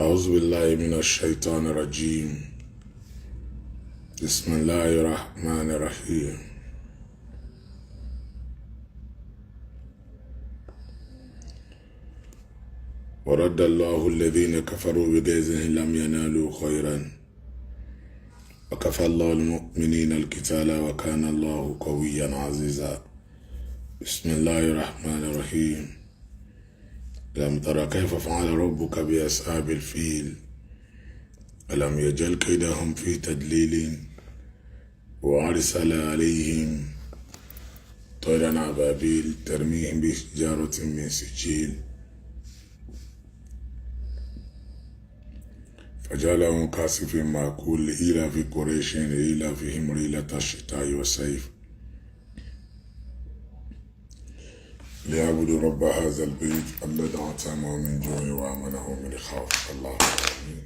أعوذ بالله من الشيطان الرجيم. بسم الله الرحمن الرحيم. ورد الله الذين كفروا بغيظهم لم ينالوا خيرا، وكفى الله المؤمنين القتال، وكان الله قويا عزيزا. بسم الله الرحمن الرحيم. ألم تر كيف فعل ربك بأصحاب الفيل؟ ألم يجعل كيدهم في تدليل وأرسل عليهم طيرا أبابيل ترميهم بحجارة من سجيل فجعلهم كعصف مأكول. إيلاف قريش إيلافهم رحلة الشتاء والصيف ليعبدوا رب هذا البيت الذي أطعمهم من جوع وآمنهم من خوف. الله آمين.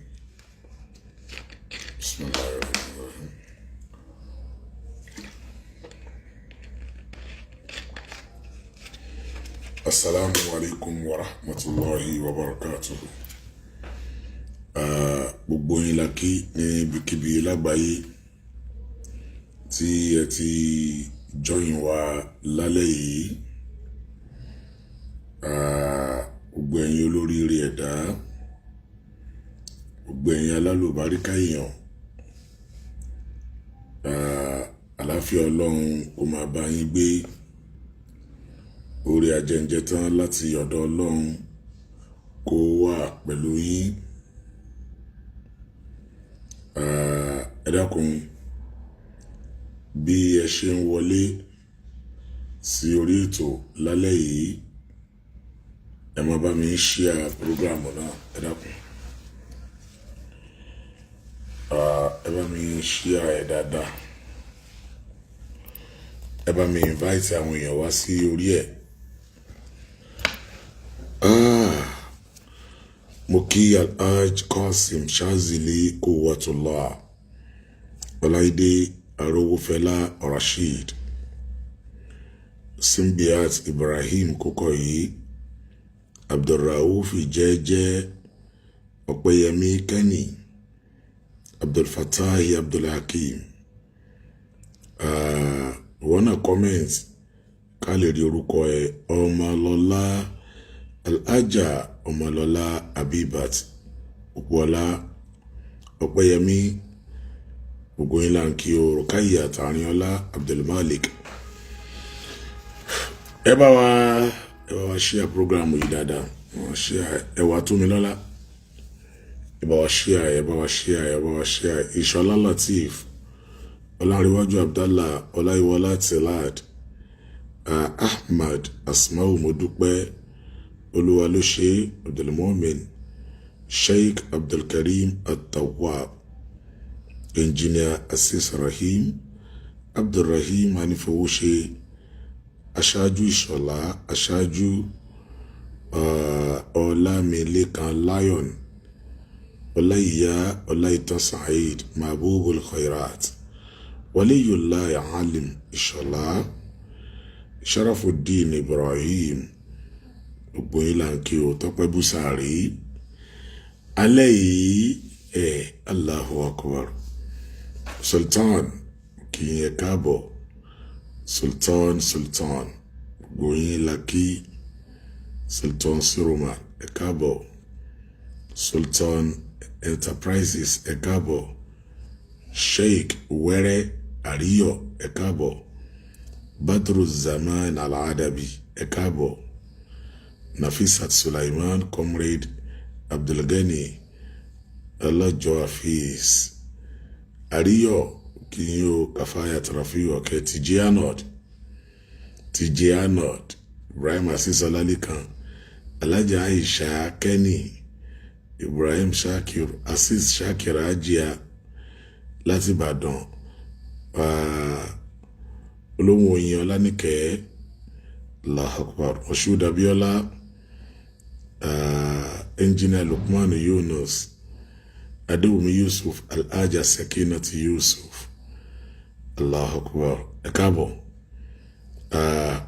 بسم الله الرحمن الرحيم. السلام عليكم ورحمة الله وبركاته. Gbogbo yín la kí níbikíbi lágbàáyé tí ẹ ti join wa lálẹ́ yìí. Gbogbo ẹ̀yin olóríire ẹ̀dá, gbogbo ẹ̀yin alálùbáríkà èèyàn, àlàáfíà Ọlọ́run kó máa bá yín gbé. Oore ajẹ́njẹ́ tán láti ọ̀dọ̀ Ọlọ́run kó wà pẹ̀lú yín. Ẹ dákun, bí ẹ ṣe ń wọlé sí orí ètò lálẹ́ yìí, ẹ máa bá mi share program náà. Ẹ dákun, ẹ bá mi share ẹ dáadáa, ẹ bá mi invite àwọn èèyàn wá sí orí ẹ̀. Mo kí Alhaj Qasim Shazili Quwwatullah, Ọláìdé Arówófẹlá, Rasheed Simbiat, Ibrahim Kókọyí, Abdulrauf Jẹ́jẹ́, Ọpẹ́yẹmí Kenny, Abdulfatahi Abdulhakeem. Ìwọ náà comment ká lè rí orúkọ ẹ. Ọmọlọ́lá Alhaja Ọmọlọ́lá Abibat Òpóọlá, Ọpẹ́yẹmí, gbogbo yín là ń kí o. Rukayya Àtàríọlá, Abdulmalik, ẹ bá wa share program yìí dáadáa. Wọ́n share ẹwà Tómilọ́lá, ẹ bá wa share, ẹ bá wa share, ẹ bá wa share. Ìṣọlá Lateef, Ọlárẹ̀wájú Abdallah, Ọláyíwọlá Tilad, Ahmad Asmau, Modúpẹ́ Olúwalóṣe, Abdulmumin Sheikh, Abdulkareem Atawab, Engineer Asis Rahim, Abdulrahim Anifowóṣe, Aṣáájú Ìṣọ̀lá, Aṣáájú, Ọlámilékan Lion, Ọláìyá, Ọláìtàn Saheed, Mahbubul Khairat, Waliyullah Alim Ìṣọ̀lá, Sharafuddin Ibrahim, gbogbo yín là ń kí o. Tọ́pẹ́ Búsàrí alẹ́ yìí ẹ̀. Allahu Akbar. Sultan, kì í yẹ káàbọ̀. Sultan, Sultan, gbogbo yín la kí. Sultan Siroman, ẹ káàbọ̀. Sultan Enterprises, ẹ káàbọ̀. Sheikh Wẹ́rẹ́ Àríyọ̀, ẹ káàbọ̀. Badru Zaman Al-Adabi, ẹ káàbọ̀. Nafisat Sulaiman, Comrade Abdulgani Ọlọ́jọ́, Afeez Àríyọ̀, kìyìn o. Kafaya Tarafiyu Ọ̀kẹ́, TJ Arnold, TJ Arnold, Ibrahim Asis Ọlálẹ́kan, Alhaja Aisha Kenny, Ibrahim Shakir, Asis Shakir, Ajia láti Ìbàdàn, Olóhùn Oyin Ọlánìkẹ́, Allahu Akbar, Moshood Abiola, Engineer Lukman Yunus, Adéwùmí Yusuf, Alhaja Sekinat Yusuf, Allahu Akbar, ẹ káàbọ̀.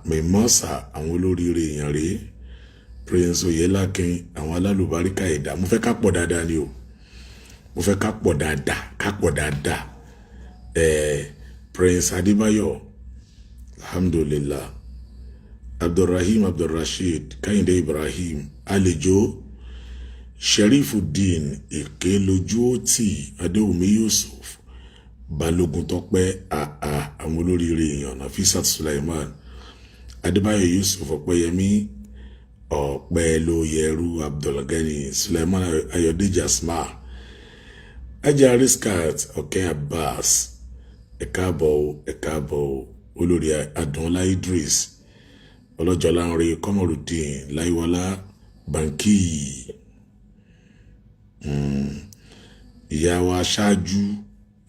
Mímọ́sà àwọn olóríire èèyàn rèé. Prince Oyelakin, àwọn alálùbáríkà ẹ̀dá. Mo fẹ́ ká pọ̀ dáadáa ni o, mo fẹ́ ká pọ̀ dáadáa, ká pọ̀ dáadáa. Prince Adébáyọ̀, alhamdulillah. Abdulrahim Abdulrasheed, Kẹ́hìndé Ibrahim, àlejò Sherifuddin Èké-lójúòtì, Adéwùmí Yusuf, Balógun Tọ́pẹ́, àà àwọn olóríire èèyàn, Nafisat Suleiman, Adébáyọ̀ Yusuf, Ọpẹ́yẹmí Ọpẹ́lóyẹrú, Abdulgani Suleiman, Ayọ̀dèjì Asma, Ajá Riskat, Ọ̀kẹ́ Abbas, ẹ káàbọ̀ o, ẹ káàbọ̀ o. Olórí Adúnọlá Idris, Ọlọ́jọ́láńre Kọ́mọ̀rúdìn, Láìwọlá Banki, ìyá wa aṣáájú,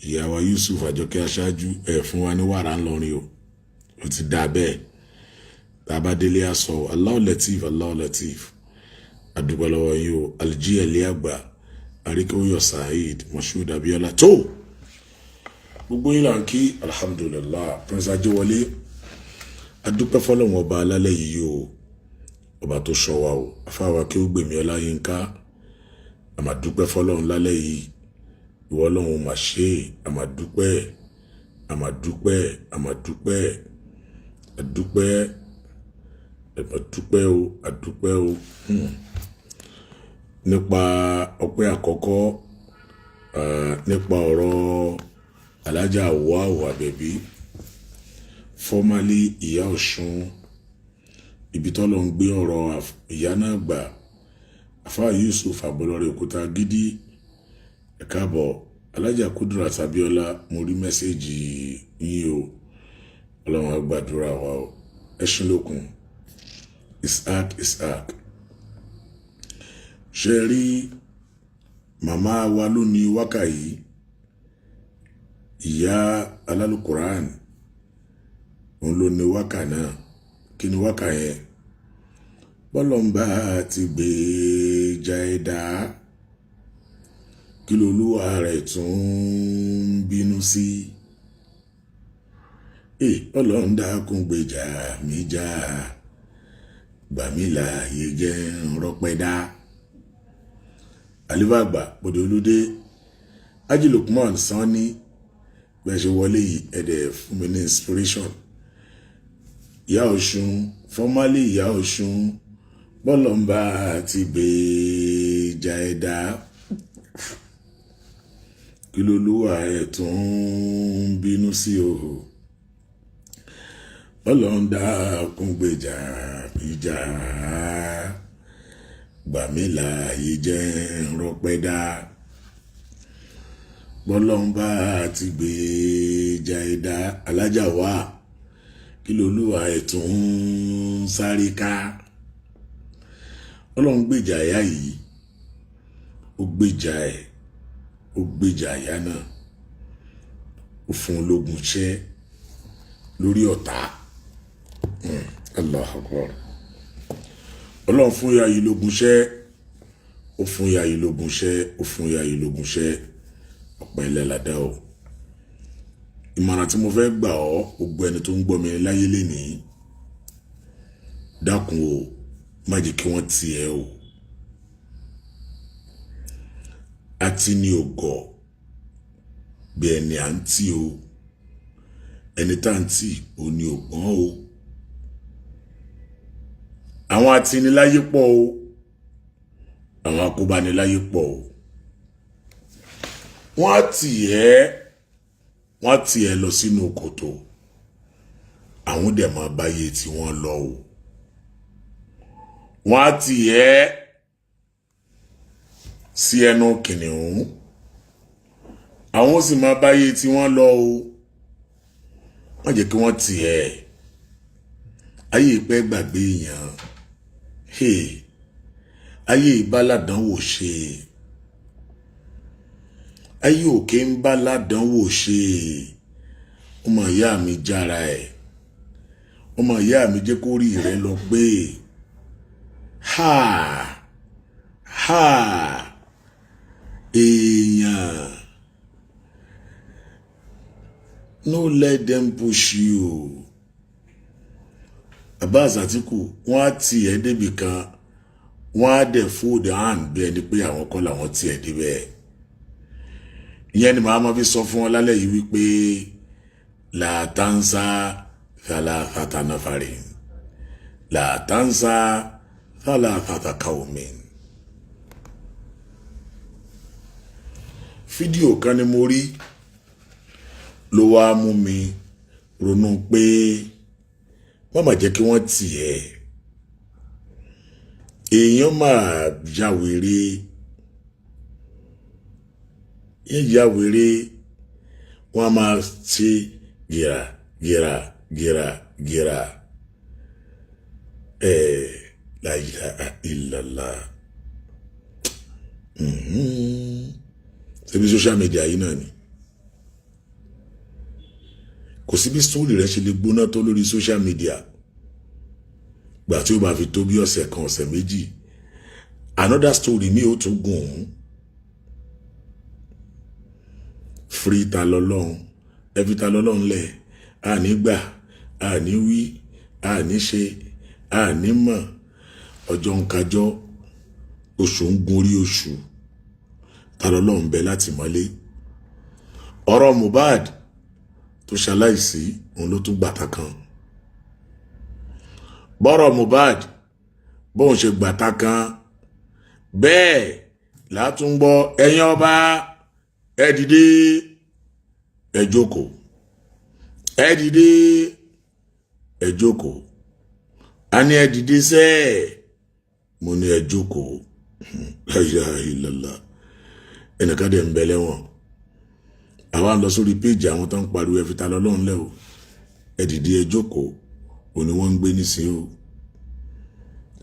ìyá wa Yusuf Àjọkẹ́ aṣáájú, ẹ̀ fún wa ní wàrà ńlọrin o, ó ti dá bẹ́ẹ̀. Tá a bá délé aṣọ. Allahu Latif, Allahu Latif, àdúgbò lọ́wọ́ yín o. Aljí ẹ̀lẹ́ àgbà, Àríkèwòyọ̀ Saheed Moshood Abiola, tó gbogbo yín là ń kí. Alhamdulillah. Prince Ajéwọlé, adúpẹ́ fọlọ́run ọba alálẹ̀ yìí o, ọba tó ṣọ́ wa o. Afáwa kí ó gbèmí Ọláyínká, àmàdúpẹ́ fọlọ́run lálẹ́ yìí. Ìwọ Ọlọ́run mà ṣe é. Àmàdúpẹ́, àmàdúpẹ́, àmàdúpẹ́, àdúpẹ́, àdúpẹ́ o, àdúpẹ́ o. Nípa ọpẹ́ àkọ́kọ́, nípa ọ̀rọ̀ Alhaja Hauwau Àbẹ̀bí, formerly Ìyá Ọ̀ṣun, ibi tọ́lọ́ ń gbé ọ̀rọ̀ ìyá náà gbà. Àfáà Yusuf Àbọ̀lọ́rẹ̀ Òkúta Gidi, ẹ káàbọ̀. Alhaja Kudirat Abiola, mo rí message yín o. Ọlọ́run á gbàdúrà wa o. Ẹṣin lókun Isaac Isaac, ṣe rí màmá wa ló ní wákà yìí, ìyá alálùkùrán, òun ló ní wákà náà. Kí ni wákà yẹn? Bọ́lọ́mbà ti gbèjà ẹ̀dá, kí lolúwa rẹ̀ tún ń bínú sí? Ọlọ́run dákun gbèjà mi jà, gbà mí láàyè jẹ́ ń rọpẹ́ dá. Àlífàgbà Bọ̀dé Olúdé, Haji Lukman Sanni, bẹ́ẹ̀ ṣe wọlé yìí, ẹ̀dẹ̀ fún mi ní inspiration. Ìyá Ọ̀ṣun, formerly Ìyá Ọ̀ṣun, bọ́lọ̀mbà ti gbèjà ẹ̀dá, kí lolúwa ẹ̀ tún ń bínú sí o? Ọlọ́run dákun gbèjà ìjà, gbà mí láàyè jẹ́ ń rọpẹ́ dá. Bọ́lọ́mbà ti gbèjà ẹ̀dá. Alájà wà, kí lolúwa ẹ̀ tún ń sáré ká? Ọlọ́run gbèjà ẹ̀yà yìí, ó gbèjà ẹ̀, ó gbèjà ẹ̀yà náà, ó fún un lógun ṣẹ́ lórí ọ̀tá. Allah Akbar. Ọlọ́run fún ìyá yìí lógun ṣẹ́, ó fún ìyá yìí lógun ṣẹ́, ó fún ìyá yìí lógun ṣẹ́. Ọ̀pọ̀ ilẹ̀ ládá o. Ìmọ̀ràn tí mo fẹ́ gbà ọ́, gbogbo ẹni tó ń gbọ́ mi láyé lénìí, dákun o, má jẹ́ kí wọ́n tì ẹ́ o. Àti ní ògọ̀ bí ẹni à ń tì o, ẹni tá à ń tì ò ní ògbọ́n o. Àwọn atiniláyé pọ̀ o, àwọn akóbániláyé pọ̀ o. Wọ́n á tì ẹ́, wọ́n á tì ẹ́ lọ sínú kòtò, àwọn dẹ̀ máa báyé tí wọ́n lọ o. Wọ́n á tì ẹ́ sí ẹnu kìnìún, àwọn sì máa báyé tí wọ́n lọ o. Wọ́n jẹ́ kí wọ́n tì ẹ́. Ayé ìpẹ́ gbàgbé èèyàn, ayé ìbáládánwò ṣe, ayé òkè ń bá ládánwò ṣe. Ọmọ ìyá mi, jára ẹ̀. Ọmọ ìyá mi, jẹ́ kó rí rẹ lọ pé ha ha èèyàn. No let them push you. Abbas Atiku, wọ́n á tì ẹ́ débì kan. Wọ́n á dẹ̀ fold hand bí ẹni pé àwọn kọ́ làwọn tiẹ̀ débẹ̀. Ìyẹn ni màá ma fi sọ fún ọ lálẹ́ yìí wípé لا تنس ثلاثة نفر، لا تنس ثلاثة قوم. Fídíò kan ni mo rí ló wá mú mi ronú pé wọ́n má jẹ́ kí wọ́n tì ẹ́. Èèyàn máa ya wèrè, yẹn ya wèrè, wọ́n á máa ṣe gìrà gìrà gìrà gìrà. Ẹ̀ لا إله إلا الله. Ṣebí social media yìí náà ni? Kò sí bí story rẹ ṣe lè gbóná tó lórí social media, gbà tí ó bá fi tó bí ọ̀sẹ̀ kan, ọ̀sẹ̀ 2, another story mi ò tún gùn ún. Free Ta lọ́lọ́run, ẹ fi Ta lọ́lọ́run lẹ̀. Àní gbà, àní wí, àní ṣe, àní mọ̀. Ọjọ́ ń kájọ́, oṣù ń gun orí oṣù. Ta lọ́lọ́run bẹ láti mọ́lé. Ọ̀rọ̀ Mohbad tó ṣaláìsí, òun ló tún gbàtà kan. Bọ́rọ̀ Mohbad bóun ṣe gbàtà kan bẹ́ẹ̀ látúngbọ́. Ẹ̀yin ọba, ẹ dìde, ẹ jókòó, ẹ dìde, ẹ jókòó. A ní ẹ dìde sẹ́ẹ̀, mo ní ẹ jókòó. لا إله إلا الله. Ẹnìkan dẹ̀ ń bẹ lẹ́wọ̀n. Àwa ń lọ sórí péjì àwọn tó ń pariwo ẹ fi Ta lọ́lọ́run lẹ́ o, ẹ dìde, ẹ jókòó, òní wọ́n ń gbé nísìnyí o.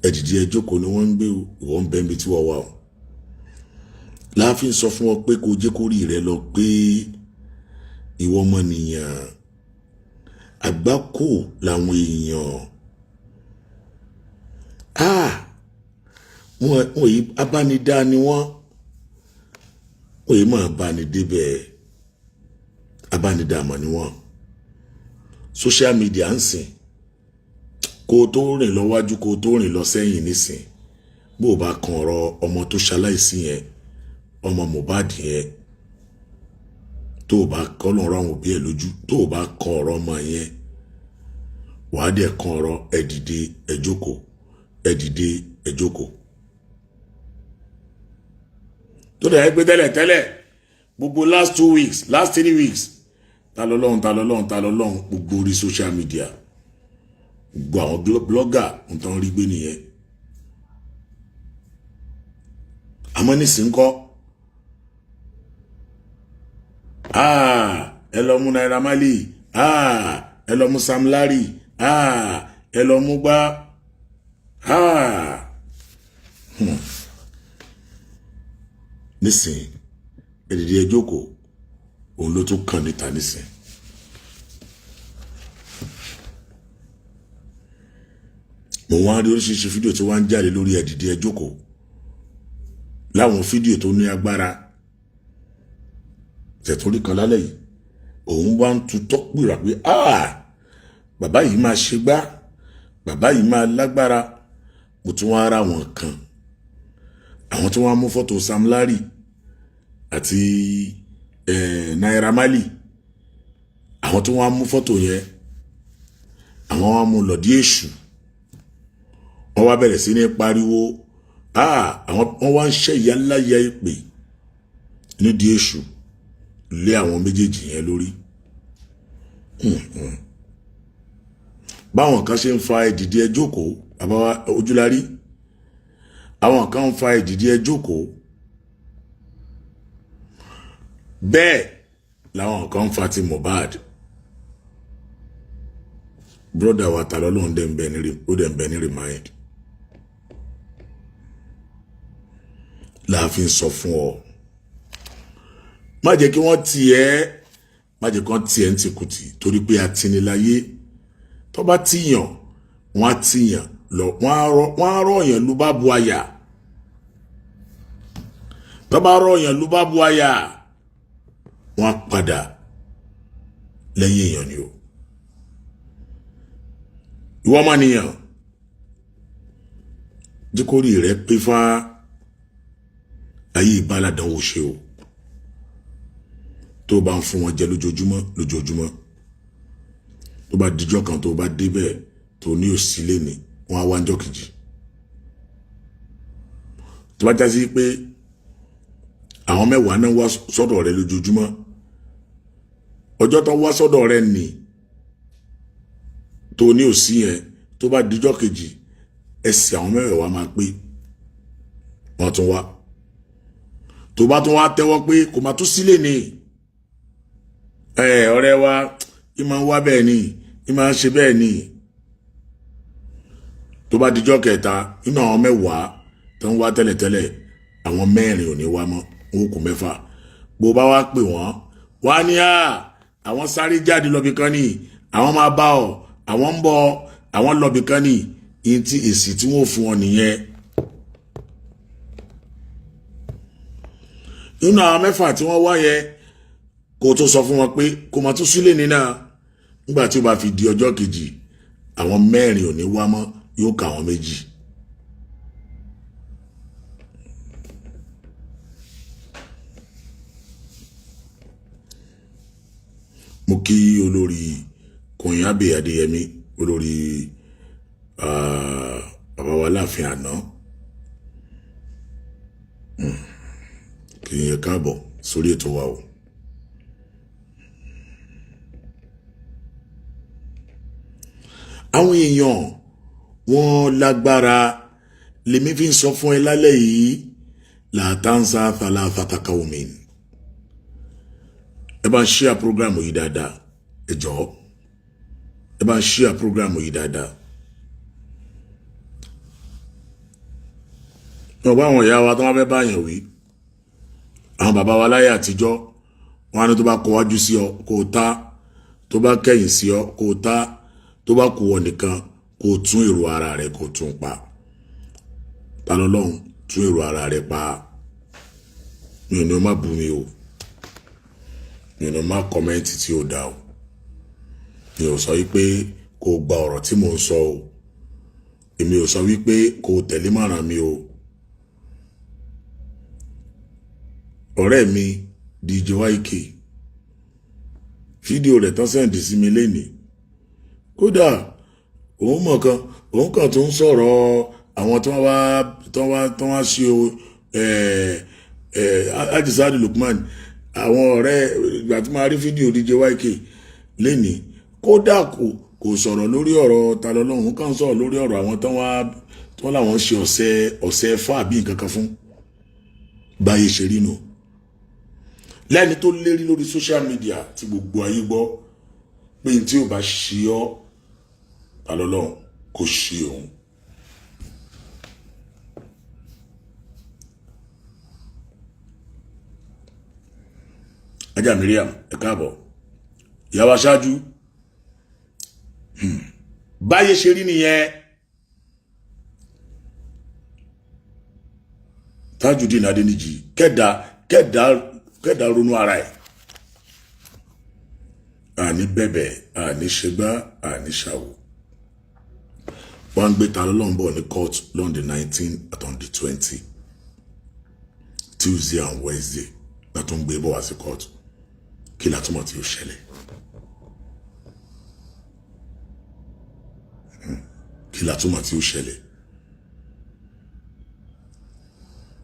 Ẹ dìde, ẹ jókòó ni wọ́n ń gbé o. Ìwọ ń bẹ níbi tí wọ́n wà o. Láàfin sọ fún ọ pé kó jẹ́ kó rí rẹ lọ pé ìwọ ọmọnìyàn, àgbákò làwọn èèyàn. Ah, wọn yìí abánidá ni wọ́n. Wọ́n yìí máa bá ní débẹ̀, abánidá mọ̀ ni wọ́n. Social media ń sìn, kó o tó rìn lọ wájú, kó o tó rìn lọ sẹ́yìn nísìn, bó o bá kan ọ̀rọ̀ ọmọ tó ṣaláìsí yẹn, ọmọ Mohbad yẹn, tó o bá kọ́ lọ́rọ̀ àwọn òbí ẹ̀ lójú, tó o bá kan ọ̀rọ̀ ọmọ yẹn, wàá dẹ̀ kan ọ̀rọ̀ ẹ dìde, ẹ jókòó, ẹ dìde, ẹ jókòó. Tó dẹ̀ pé tẹ́lẹ̀ tẹ́lẹ̀, gbogbo last 2 weeks, last 3 weeks, Ta lọ́lọ́run, Ta lọ́lọ́run, Ta lọ́lọ́run, gbogbo orí social media, gbogbo àwọn blogger ń tán rí gbé nìyẹn. Àmọ́ nísìnyí kọ́, ẹ lọ mú Naira Marley, ẹ lọ mú Sam Larry, ẹ lọ mú gbá. Nísìnyí, ẹ dìde, ẹ jókòó, òun ló tún kàn níta nísìnyí. Mo wá rí oríṣiríṣi fídíò tí wọ́n ń jáde lórí ẹ dìde, ẹ jókòó, láwọn fídíò tó ní agbára. Tẹ̀túrí kan lálẹ́ yìí, òun wá ń tutọ́ pìrà pé bàbá yìí máa ṣe gbá, bàbá yìí máa lágbára. Mo tún wá ra wọn kan, àwọn tí wọ́n mú fọ́tò Sam Larry àti Naira Marley, àwọn tí wọ́n mú fọ́tò yẹn, àwọn wá mú lọ̀dí èṣù. Wọ́n wá bẹ̀rẹ̀ sí ní pariwo, àwọn wọ́n wá ń ṣe ìyá ńlá ya ìpè nídìí èṣù lé àwọn méjèèjì yẹn lórí. Báwọn kan ṣe ń fa ìdìdí ẹ jókòó, bàbá Ojúlárí, àwọn kan ń fa ìdìdí ẹ jókòó, bẹ́ẹ̀ làwọn kan ń fa ti Mohbad. Broda wa Ta lọ́lọ́run dẹ̀ ń bẹ ní, ó dẹ̀ ń bẹ ní remind. Láàfin sọ fún ọ, má jẹ́ kí wọ́n tì ẹ́, má jẹ́ kí wọ́n tì ẹ́ ń tìkùtì, torí pé atiniláyé. Tó bá tìyàn, wọ́n á tìyàn lọ, wọ́n á rọ̀yàn ló bá bu àyà. Tó bá rọ̀yàn ló bá bu àyà, wọ́n á padà lẹ́yìn èèyàn ni o. Ìwọ ọmọnìyàn, Jẹ́ kó rí rẹ pé fá ayé ìbálàdánwò ṣe o. Tó bá ń fún wọn jẹ lójoojúmọ́ lójoojúmọ́, tó bá dijọ́ kan tó bá débẹ̀ tó ní òsì lẹ́ni, wọ́n á wá ńjọ́ kejì. Tó bá já sí pé àwọn 10 náà wá sọ́dọ̀ rẹ lójoojúmọ́, ọjọ́ tó wá sọ́dọ̀ rẹ nì tó ní òsì yẹn, tó bá dijọ́ kejì, ẹsẹ̀ àwọn 10 máa pé wọ́n tún wá. Tó bá tún wá tẹ́wọ́ pé kò máa tún sílé ni, ọ̀rẹ́ wa ìmọ̀ ń wá bẹ́ẹ̀ ni, ìmọ̀ ń ṣe bẹ́ẹ̀ ni. Tó bá dijọ́ kẹta, nínú àwọn 10 tó ń wá tẹ́lẹ̀tẹ́lẹ̀, àwọn 4 ò ní wá mọ́, wọn kù 6. Bó bá wá pè wọ́n wá ní àwọn sáré jáde lọ́bì kan ní, àwọn máa bá ọ, àwọn ń bọ̀, àwọn lọ́bì kan ní. Ìyẹn tí èsì tí wọ́n fún ọ nìyẹn. Nínú àwọn 6 tí wọ́n wá yẹn, kó tó sọ fún wọn pé kó máa tún sílé nínà, nígbà tí ó bá fi di ọjọ́ kejì, àwọn 4 ò ní wá mọ́, yóò kà àwọn 2. Mo kí olórí Queen Abbey Adéyẹmí, olórí bàbá wa láàfin àná, kí n yẹ káàbọ̀ sórí ètò wa o. Àwọn èèyàn wọn lágbára, lèmi fi ń sọ fún ẹ lálẹ́ yìí, làtàǹsà thalathataka omin. Ẹ bá ń share program yìí dáadáa, ẹ jọ̀ọ́, ẹ bá ń share program yìí dáadáa. Wọ́n bá àwọn ìyá wa tó wọ́n fẹ́ báyàn wí, àwọn bàbá wa láyé àtijọ́, wọn á ní tó bá kọ wájú sí ọ kó o ta, tó bá kẹ̀yìn sí ọ kó o ta, tó bá kù ọ nìkan kó o tún èrò ara rẹ kó o tún pa. Ta lọ́lọ́run tún èrò ara rẹ pa? Mi ò ní o má bú mi o, mi ò ní o má kọ́mẹ́ǹtì tí o dá o, mi ò sọ wípé kó o gba ọ̀rọ̀ tí mò ń sọ o, èmi ò sọ wípé kó o tẹ̀lé mọ̀ràn mi o. Ọ̀rẹ́ mi DJ YK, fídíò rẹ̀ tán sẹ́ǹdì sí mi lénìí, kódà òun mọ̀ kan, òun kàn tó ń sọ̀rọ̀ àwọn tí wọ́n wá ṣe o, Ajisadi Lukman, àwọn ọ̀rẹ́. Ìgbà tí máa rí fídíò DJ YK lénìí, kódà kò sọ̀rọ̀ lórí ọ̀rọ̀ Ta lọ́lọ́run, kàn sọ̀rọ̀ lórí ọ̀rọ̀ àwọn tí wọ́n làwọn ṣe ọ̀sẹ̀ fà bí nǹkan kan fún báyé ṣe rí nù. Lẹ́ni tó lérí lórí social media tí gbogbo ayé gbọ́ pé n tí ò bá ṣe ọ́, Ta lọ́lọ́run kò ṣe òun. Ajá Miriam, ẹ káàbọ̀. Ìyàwó aṣáájú, báyé ṣe rí nìyẹn. Tajudeen Adeniji, kẹ́dà ronú ara ẹ̀. Àní bẹ̀bẹ̀, àní ṣẹgbá, àní ṣàwò. Wọ́n ń gbé Ta lọ́lọ́run bọ̀ ní court on the 19 at on the 20, Tuesday and Wednesday, látún gbé bọ̀ wá sí court. Kí látúmọ̀ tí ó ṣẹlẹ̀? Kí látúmọ̀ tí ó ṣẹlẹ̀?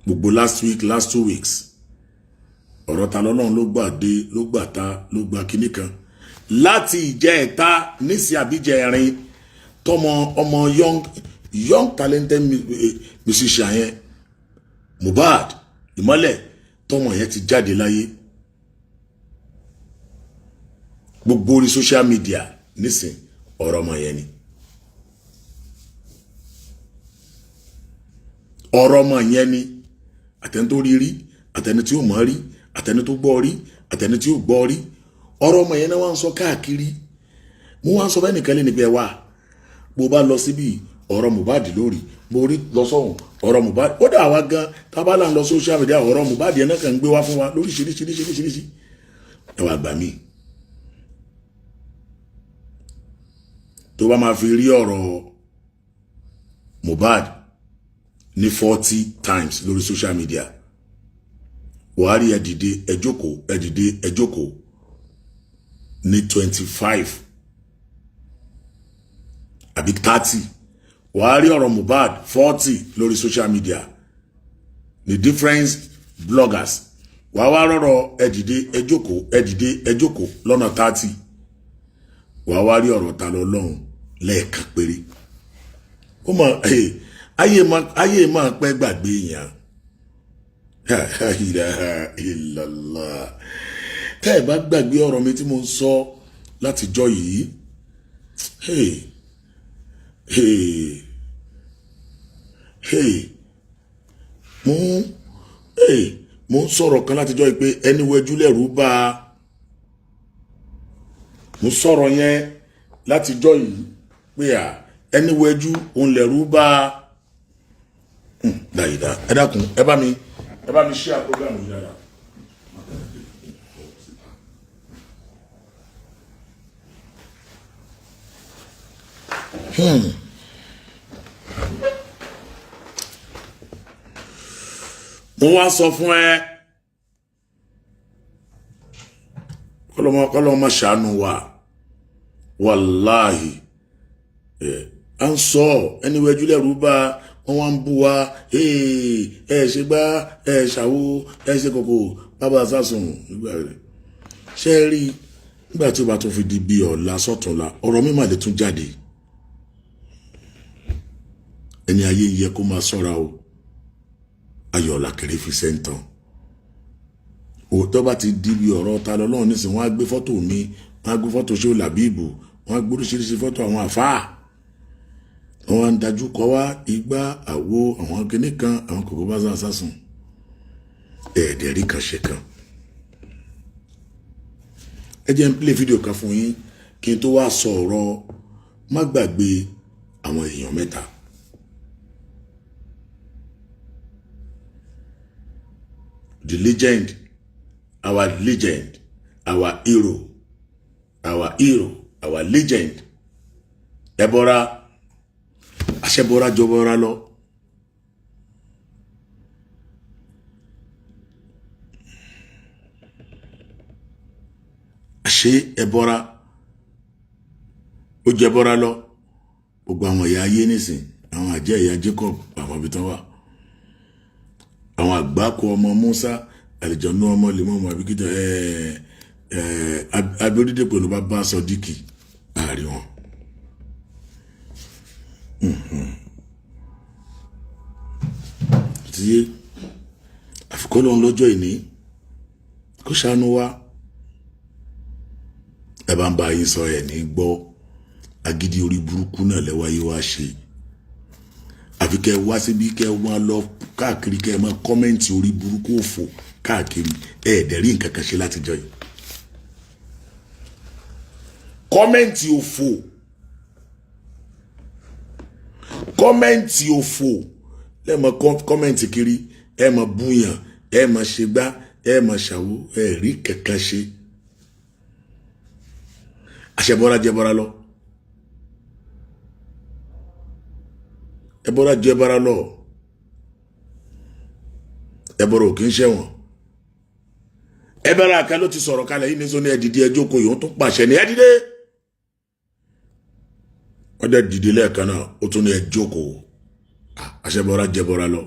Gbogbo last week, last 2 weeks, ọ̀rọ̀ Ta lọ́lọ́run ló gbà dé, ló gbà ta, ló gbà kíní kan láti ìjẹta nísìnyí àbíjẹ ẹ̀rin, tọmọ ọmọ young talented musician yẹn, Mohbad Ìmọ́lẹ̀, tọmọ yẹn ti jáde láyé. Gbogbo orí social media nísìn, ọ̀rọ̀ ọmọ yẹn ni, ọ̀rọ̀ ọmọ yẹn ni. Àtẹni tó rí rí, àtẹni tí ó mọ̀ rí, àtẹni tó gbọ́ rí, àtẹni tí ó gbọ́ rí, ọ̀rọ̀ ọmọ yẹn náà wọ́n ń sọ káàkiri. Mo wá ń sọ bẹ́ẹ̀ nìkan lé nípa ẹ̀ wá, bó bá lọ síbi ọ̀rọ̀ Mohbad lórí, mo rí lọ sọ́hùn ọ̀rọ̀ Mohbad. Ó dà wá gan tábàlà ń lọ social media, ọ̀rọ̀ Mohbad yẹn náà kàn ń gbé wá fún wa lóríṣiríṣiríṣiríṣi. Ẹ wá gbà mí, tó bá máa fi rí ọ̀rọ̀ Mohbad Ní 40 times lórí social media. Wàá rí ẹ dìde, ẹ jókòó, ẹ dìde, ẹ jókòó ní 25 àbí 30. Wàá rí ọ̀rọ̀ Mohbad 40 lórí social media ní different bloggers. Wàá wá rọ̀rọ̀ ẹ dìde, ẹ jókòó, ẹ dìde, ẹ jókòó lọ́nà 30. Wàá wá rí ọ̀rọ̀ ta lọ lọ́hùn lẹ́ẹ̀kan péré. Ó mọ ayé máa pẹ́ gbàgbé yẹn. Ilaha illallah. Tẹ́ ẹ bá gbàgbé ọ̀rọ̀ mi tí mo ń sọ látijọ́ yìí, hey, hey, hey, mo ń hey, mo ń sọ̀rọ̀ kan látijọ́ yìí pé ẹni wẹjú lẹ́rù bá a. Mo sọ̀rọ̀ yẹn látijọ́ yìí pé à ẹni wẹjú òun lẹ́rù bá a. Dáyìí dá, ẹ dákun, ẹ bá mi share program yìí dáadáa. Mo wá sọ fún ẹ, kọlọmọ kọlọmọ ṣàánú wa. Wàláhì, ẹ à ń sọ ẹni wẹjú lẹ́rù bá wọn, wá ń bú wa. Ẹ ṣe gbá, ẹ ṣàwo, ẹ ṣe kòkò bàbá sásùn nígbà rẹ. Ṣe é rí nígbà tí ó bá tún fi di bí ọ̀la sọ̀túnla, ọ̀rọ̀ mi mà lè tún jáde. Ẹni ayé yẹ kó máa ṣọ́ra o. Ayọ̀ làkèrè fi sẹ́ńtàn. Òótọ́ bá ti di bí ọ̀rọ̀ ta lọ́lọ́run nísìnyí, wọ́n á gbé fọ́tò mi, wọ́n á gbé fọ́tò ṣé làbíbù, wọ́n á gbé oríṣiríṣi fọ́tò àwọn àfáà. Wọ́n á ń dájú kọ wá igbá àwo àwọn kinní kan, àwọn kòkó bá sá sásùn ẹ̀ẹ́dẹ̀rí kan ṣe kan. Ẹ jẹ́ n play fídíò kan fún yín kí n tó wá sọ ọ̀rọ̀. Má gbàgbé àwọn èèyàn mẹ́ta. The legend, our legend, our hero, our hero, our legend, ẹbọra àṣẹbọra jọbọra lọ. Àṣé ẹbọra ó jẹbọra lọ. Gbogbo àwọn ìyá ayé nísìn, àwọn àjẹ́ ìyá Jacob, àwọn ibi tán wà, àwọn àgbákò ọmọ Musa, àlìjọ̀nú ọmọ lèmọ́mù àbíkítà ẹ ẹ abíọ́dídé pẹ̀lú bàbá Sọdíkì àárín wọn. Ti yé àfikọ́ lọ́n lọ́jọ́ ìní kó ṣàánú wa. Ẹ bá ń bá yín sọ ẹ̀ ní gbọ́. Agídí orí burúkú náà lẹ́wáyé wá ṣe. Àfi kẹ́ ẹ wá síbi, kẹ́ ẹ máa lọ káàkiri, kẹ́ ẹ máa comment orí burúkú òfò káàkiri. Ẹ ẹ̀ dẹ̀ rí nǹkan kan ṣe látijọ́ yìí. Comment òfò, comment òfò lẹ́mọ̀, comment kiri, ẹ mọ̀ búyàn, ẹ mọ̀ ṣègbà, ẹ mọ̀ ṣàwó. Ẹ rí kankan ṣe. Àṣẹbọra jẹbọra lọ, ẹbọra jẹbọra lọ. Ẹbọra ò kì í ṣẹ̀wọ̀n. Ẹbẹrẹ àkà ló ti sọ̀rọ̀ kalẹ̀ yìí ní sọ ní ẹ dìde, ẹ jókòó yìí. Ó tún pàṣẹ ní ẹ dìde. Wọ́n dẹ̀ dìde lẹ́ẹ̀kan náà, ó tún ní ẹ jókòó. Àṣẹbọra jẹbọra lọ.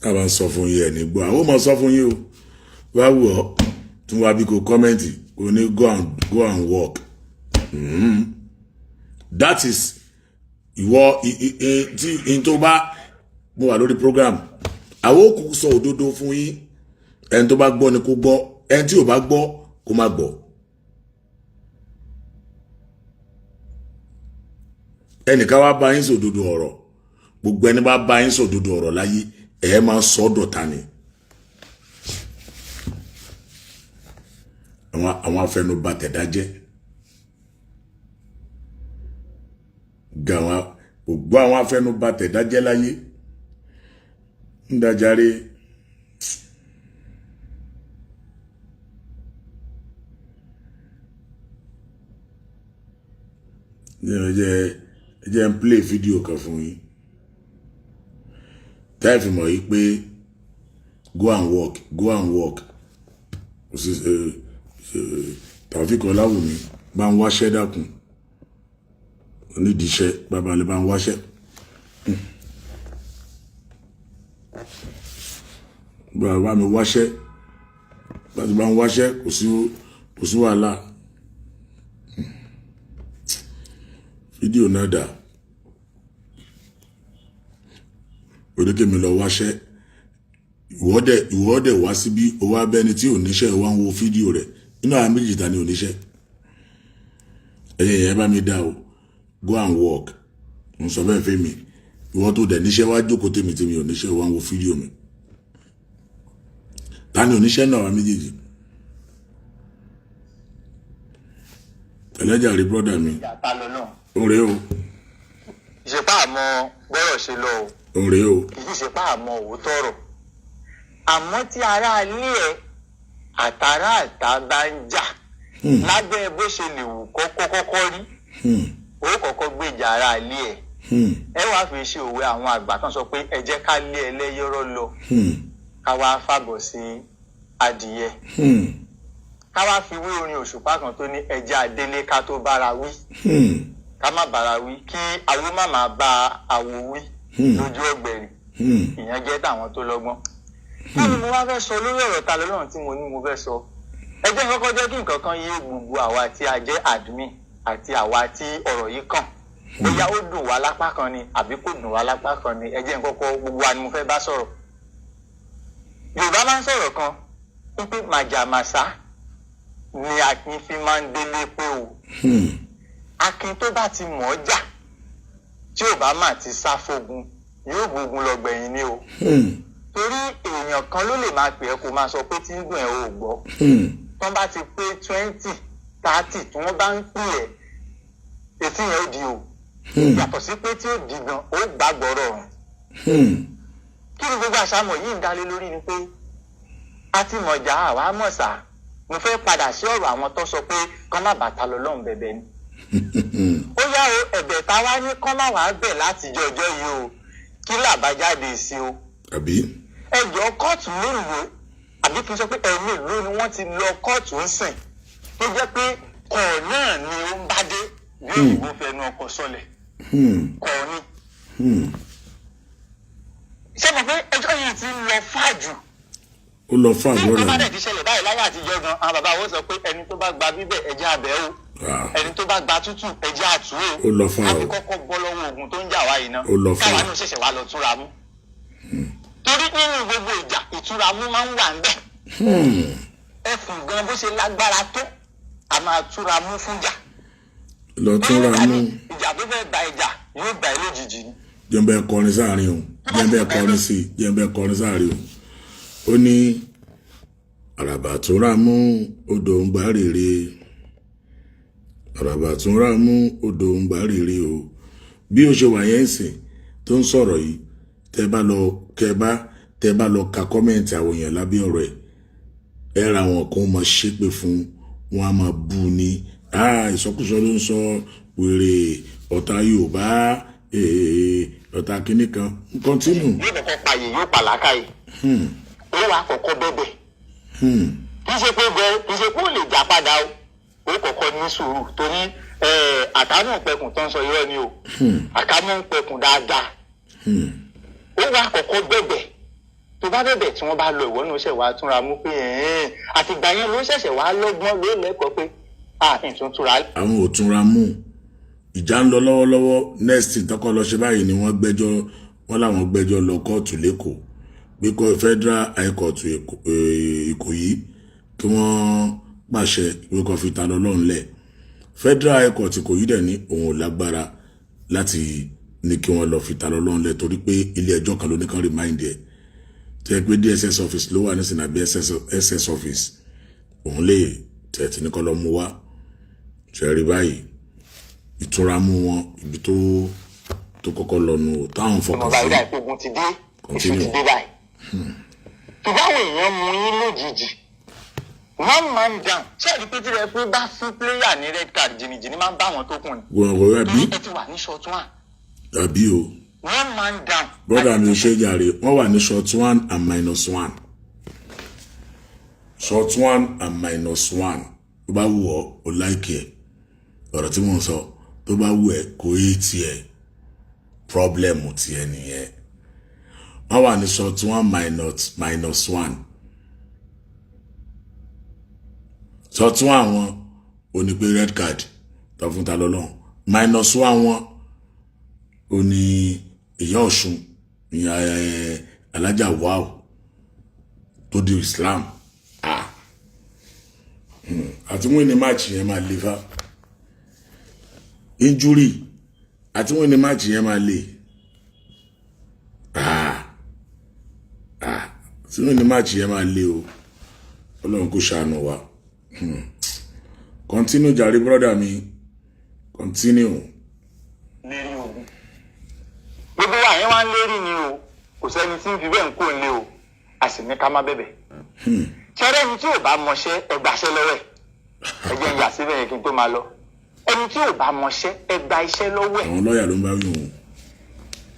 Ká bá ń sọ fún yín, ẹ̀ ní gbọ́. Àwọn ò máa sọ fún yín o. Wá wù ọ́ tún wá bí kò comment, kò ní go and work. That is ìwọ tí n tó bá mo wà lórí program. Àwọn òkú sọ òdodo fún yín. Ẹni tó bá gbọ́ ni kó gbọ́, ẹni tí ò bá gbọ́ kó má gbọ́. Ẹnìkan wá bá yín sọ òdodo ọ̀rọ̀. Gbogbo ẹni bá bá yín sọ òdodo ọ̀rọ̀ láyé, ẹ máa sọ ọ́ dọ̀tá ni. Àwọn afẹnubatẹ̀dájẹ́ ga gbogbo àwọn afẹnubatẹ̀dájẹ́ láyé ń dájáre. Ẹ jẹ́ ń play fídíò kan fún yín táì fi mọ̀ yìí pé go and work, go and work. Kò sí Taofik Ọláwùmí, bá ń wáṣẹ́, dákun, onídìí iṣẹ́ bàbá lè bá ń wáṣẹ́. Bàbá mi wáṣẹ́, bá ti bá ń wáṣẹ́, kò sí wàhálà. Fídíò náà dà? Oníkèmí lọ wáṣẹ́. Ìwọ́dẹ̀ wá síbí, owó abẹ́ni tí ò níṣẹ́ wá ń wo fídíò rẹ̀. Inú àwọn méjì, ta ni ò níṣẹ́? Ẹ̀yìn ẹ̀yẹ bá mi dá o. Go and work, ń sọ bẹ́ẹ̀ fẹ́ mi. Ìwọ tó dẹ̀ níṣẹ́, wá jókòó tèmi. Tèmi ò níṣẹ́, wá ń wo fídíò mi. Ta ni oníṣẹ́ náà wá méjèèjì? Ẹlẹ́jà rí brọ́dà mi. Ìyàtà lọ náà. Ó rèé o. Ìṣepá àmọ́ gbọ́rọ̀ ṣe lọ o. Ó rèé o. Kì í ṣe pa àmọ́ òótọ́ ọ̀rọ̀, àmọ́ tí ará ilé ẹ̀ àtàrà àtà bá ń jà, lábẹ́ bó ṣe lè wù kọ́kọ́ kọ́kọ́ rí, ó kọ́kọ́ gbèjà ará ilé ẹ̀. Ẹ wàá fi ṣe òwe àwọn àgbà kan sọ pé ẹ jẹ́ ká lé ẹlẹ́yọ̀rọ̀ lọ, ká wá fàbọ̀ sí adìyẹ, ká wá fi wé orin Òṣùpá kan tó ní ẹ jẹ́ adélé ká tó bára wí, ká má bára wí kí awo má máa bá awo wí lójú ọ̀gbẹ̀rì. Ìyẹn jẹ́ tàwọn tó lọ́gbọ́n. Kí ni mo wá fẹ́ sọ lórí ọ̀rọ̀ ta lọ́lọ́run tí mo ní mo fẹ́ sọ? Ẹ jẹ́ kọ́kọ́ jẹ́ kí nǹkan kan yé gbogbo àwa tí a jẹ́ admin àti àwa tí ọ̀rọ̀ yìí kàn, bóyá ó dùn wá lápá kan ni àbí kò dùn wá lápá kan ni. Ẹ jẹ́ n kọ́kọ́, gbogbo wa ni mo fẹ́ bá sọ̀rọ̀. Yorùbá máa ń sọ̀rọ̀ kan wípé màjàmásá ni akin fi máa ń délé pé o. Akin tó bá ti mọ̀ ọ́ jà, tí ò bá mà ti sá fógun, yóò gbógun lọ gbẹ̀yìn ni o. Torí èèyàn kan ló lè máa pè ẹ́ kó máa sọ pé tí ń dùn ẹ́ ò gbọ́. Tán bá ti pé 20, 30 tí wọ́n bá ń pè ẹ́, etí yẹn ó di o. Yàtọ̀ sí pé tí ó di gan, ó gbàgbọ́ rọrùn. Kí ni gbogbo àṣàmọ̀ yìí ń dálé lórí? Ni pé a ti mọ̀jà, àwa mọ̀ sá. Mo fẹ́ padà sí ọ̀rọ̀ àwọn tó sọ pé kán má bàtà lọ lọ́hùn bẹ̀bẹ̀ ni. Ó yá o, ẹ̀bẹ̀ tá a wá ní kán má wàá bẹ̀ látijọ́ ọjọ́ yìí o, kí làbájáde sí o? Àbí? Ẹjọ́, kóòtù mélòó, àbí kí n sọ pé ẹ̀mélòó ni wọ́n ti lọ kóòtù ń sìn tó jẹ́ pé kọ̀ náà ni ó ń bá dé bí òyìnbó fẹnu ọkọ̀ sọlẹ̀ kọ̀ ni? Ṣé mo pé ẹjọ́ yìí ti ń lọ fájù? Ó lọ fún Tí àbúrò nǹkan bá rẹ̀. dẹ̀ ti ṣẹlẹ̀ báyìí láyé àtijọ́ gan, àwọn bàbá wo sọ pé ẹni tó bá gba bíbẹ̀, ẹjẹ́ abẹ́ o. Ẹni tó bá gba tútù, ẹjẹ́ àtú o. Ó lọ fún Ká fi àwọn. kọ́kọ́ bọ́ lọ́wọ́ ogun tó ń jà wá yìí ná, Ó lọ fún káwa àwọn. náà ṣẹ̀ṣẹ̀ wá lọ túnra mú, torí nínú gbogbo ìjà, ìtura mú máa ń wà ń bẹ̀. Ẹfùn gan, bó ṣe lágbára tó, a máa túra mú fún jà. Lọ túnra mú. Ìjà tó fẹ́ gba ìjà yóò gbà ẹ́ lójijì ni. Jẹ́nbẹ́ kọrin sáàrin o, jẹ́nbẹ́ kọrin sí i, jẹ́nbẹ́ kọrin sáàrin o. Ó ní àràbà túnra mú, odò ń gbà rèrè. Àràbà túnra mú, odò ń gbà rèrè o. Bí ó ṣe wà yẹn sìn tó ń sọ̀rọ̀ yìí, tẹ́ bá lọ kẹ́ bá tẹ́ bá lọ ka comment àwọn èèyàn lábẹ́ ọ̀rọ̀ ẹ̀, ẹ ra àwọn kan máa ṣépè fún wọn, á máa bú ni, ìsọkúsọ ló ń sọ, wèrè, ọ̀tá Yorùbá, ọ̀tá kínní kan. Continue. Yóò kọ́kọ́ payè, yóò pàlákàyè, ó wàá kọ́kọ́ bẹ̀bẹ̀. Kì í ṣe pé bẹ, kì í ṣe pé ó lè jà padà o. Ó kọ́kọ́ ní sùúrù, torí àkàmú pẹkùn tó ń sọ, irọ́ ni o. Àkàmú ń pẹkùn dáadáa. Ó wàá kọ́kọ́ bẹ̀bẹ̀. Tó bá bẹ̀bẹ̀, tí wọ́n bá lọ, ìwọ náà ṣẹ̀ wá túnra mú pé àtìgbà yẹn ló ṣẹ̀ṣẹ̀ wá lọ́gbọ́n, ló lẹ́kọ̀ọ́ pé ah, ìtún túnra. Àwọn ò túnra mú, ìjà ń lọ lọ́wọ́lọ́wọ́. Next thing tọkọ lọ ṣe báyìí ni wọ́n gbẹ́jọ́ wọ́n láwọn gbẹ́jọ́ lọ kóòtù lẹ́kọ̀ọ́ pé kó Federal High Court Ìkòyí kí wọ́n pàṣẹ pé kó fi ta lọ́lọ́run lẹ̀. Federal High Court Ìkòyí dẹ̀ ní òun ò lágbára láti ní kí wọ́n lọ fi ta lọ́lọ́run lẹ̀, torí pé ilé ẹjọ́ kan ló ní kán remand ẹ̀, tó yẹ pé DSS office ló wà nísìnyí àbí SS office. Òun lè tẹ̀ tí ní kọ́ lọ́ mú wá. Ṣe rí báyìí, ìtura mú wọn ibi tó kọ́kọ́ lọ́nu táwọn fọkàn Ọmọ sí. báyìí, ogun ti dé, èṣù ti Continue. dé báyìí. Ṣùgbọ́n àwọn èèyàn mú yín lójijì. One man down. Ṣé ẹ̀rí pé tí referee bá fún player ní red card, jìnnìjìnnì máa ń bá àwọn tó kù ni? Wọ́n kò rẹ̀ bí. Torí ẹ ti wà ní short one. Àbí o? One man down. Brother mi, ò ṣe jàre. Wọ́n wà ní short one and minus one, short one and minus one. Tó bá wù ọ́, o like ẹ̀. Ọ̀rọ̀ tí mò ń sọ, tó bá wù ẹ́, kò yé tiẹ̀, problem tiẹ̀ nìyẹn. Wọ́n wà ní short one minus one. Short one wọn ò ní pé red card tó fún ta lọ́lọ́run. Minus one wọn ò ní ìyá Ọ̀ṣun, ìyá alájà wow tó di Islam. Ah, àti wọ́n ní match yẹn máa le fa injury, àti wọ́n ní match yẹn máa le. Ah ah, àti wọ́n ní match yẹn máa le o. Ọlọ́run kò ṣàánú wa. Continue jàre, brother mi, continue. Lérí ogun, gbogbo wa yẹn wá ń lérí ni o. Kò sẹ́ni tí ń fi bẹ́ẹ̀ ń kó lé o. A sì ní ká má bẹ̀bẹ̀. Ṣẹ́rẹ́, ẹni tí ò bá mọṣẹ́, ẹ gbàṣẹ́ lọ́wọ́ ẹ̀. Ẹ jẹ́ ń yà síbẹ̀ yẹn kí n tó máa lọ. Ẹni tí ò bá mọṣẹ́, ẹ gba iṣẹ́ lọ́wọ́ ẹ̀. Àwọn lọ́ọ̀yà ló ń bá wí wọn.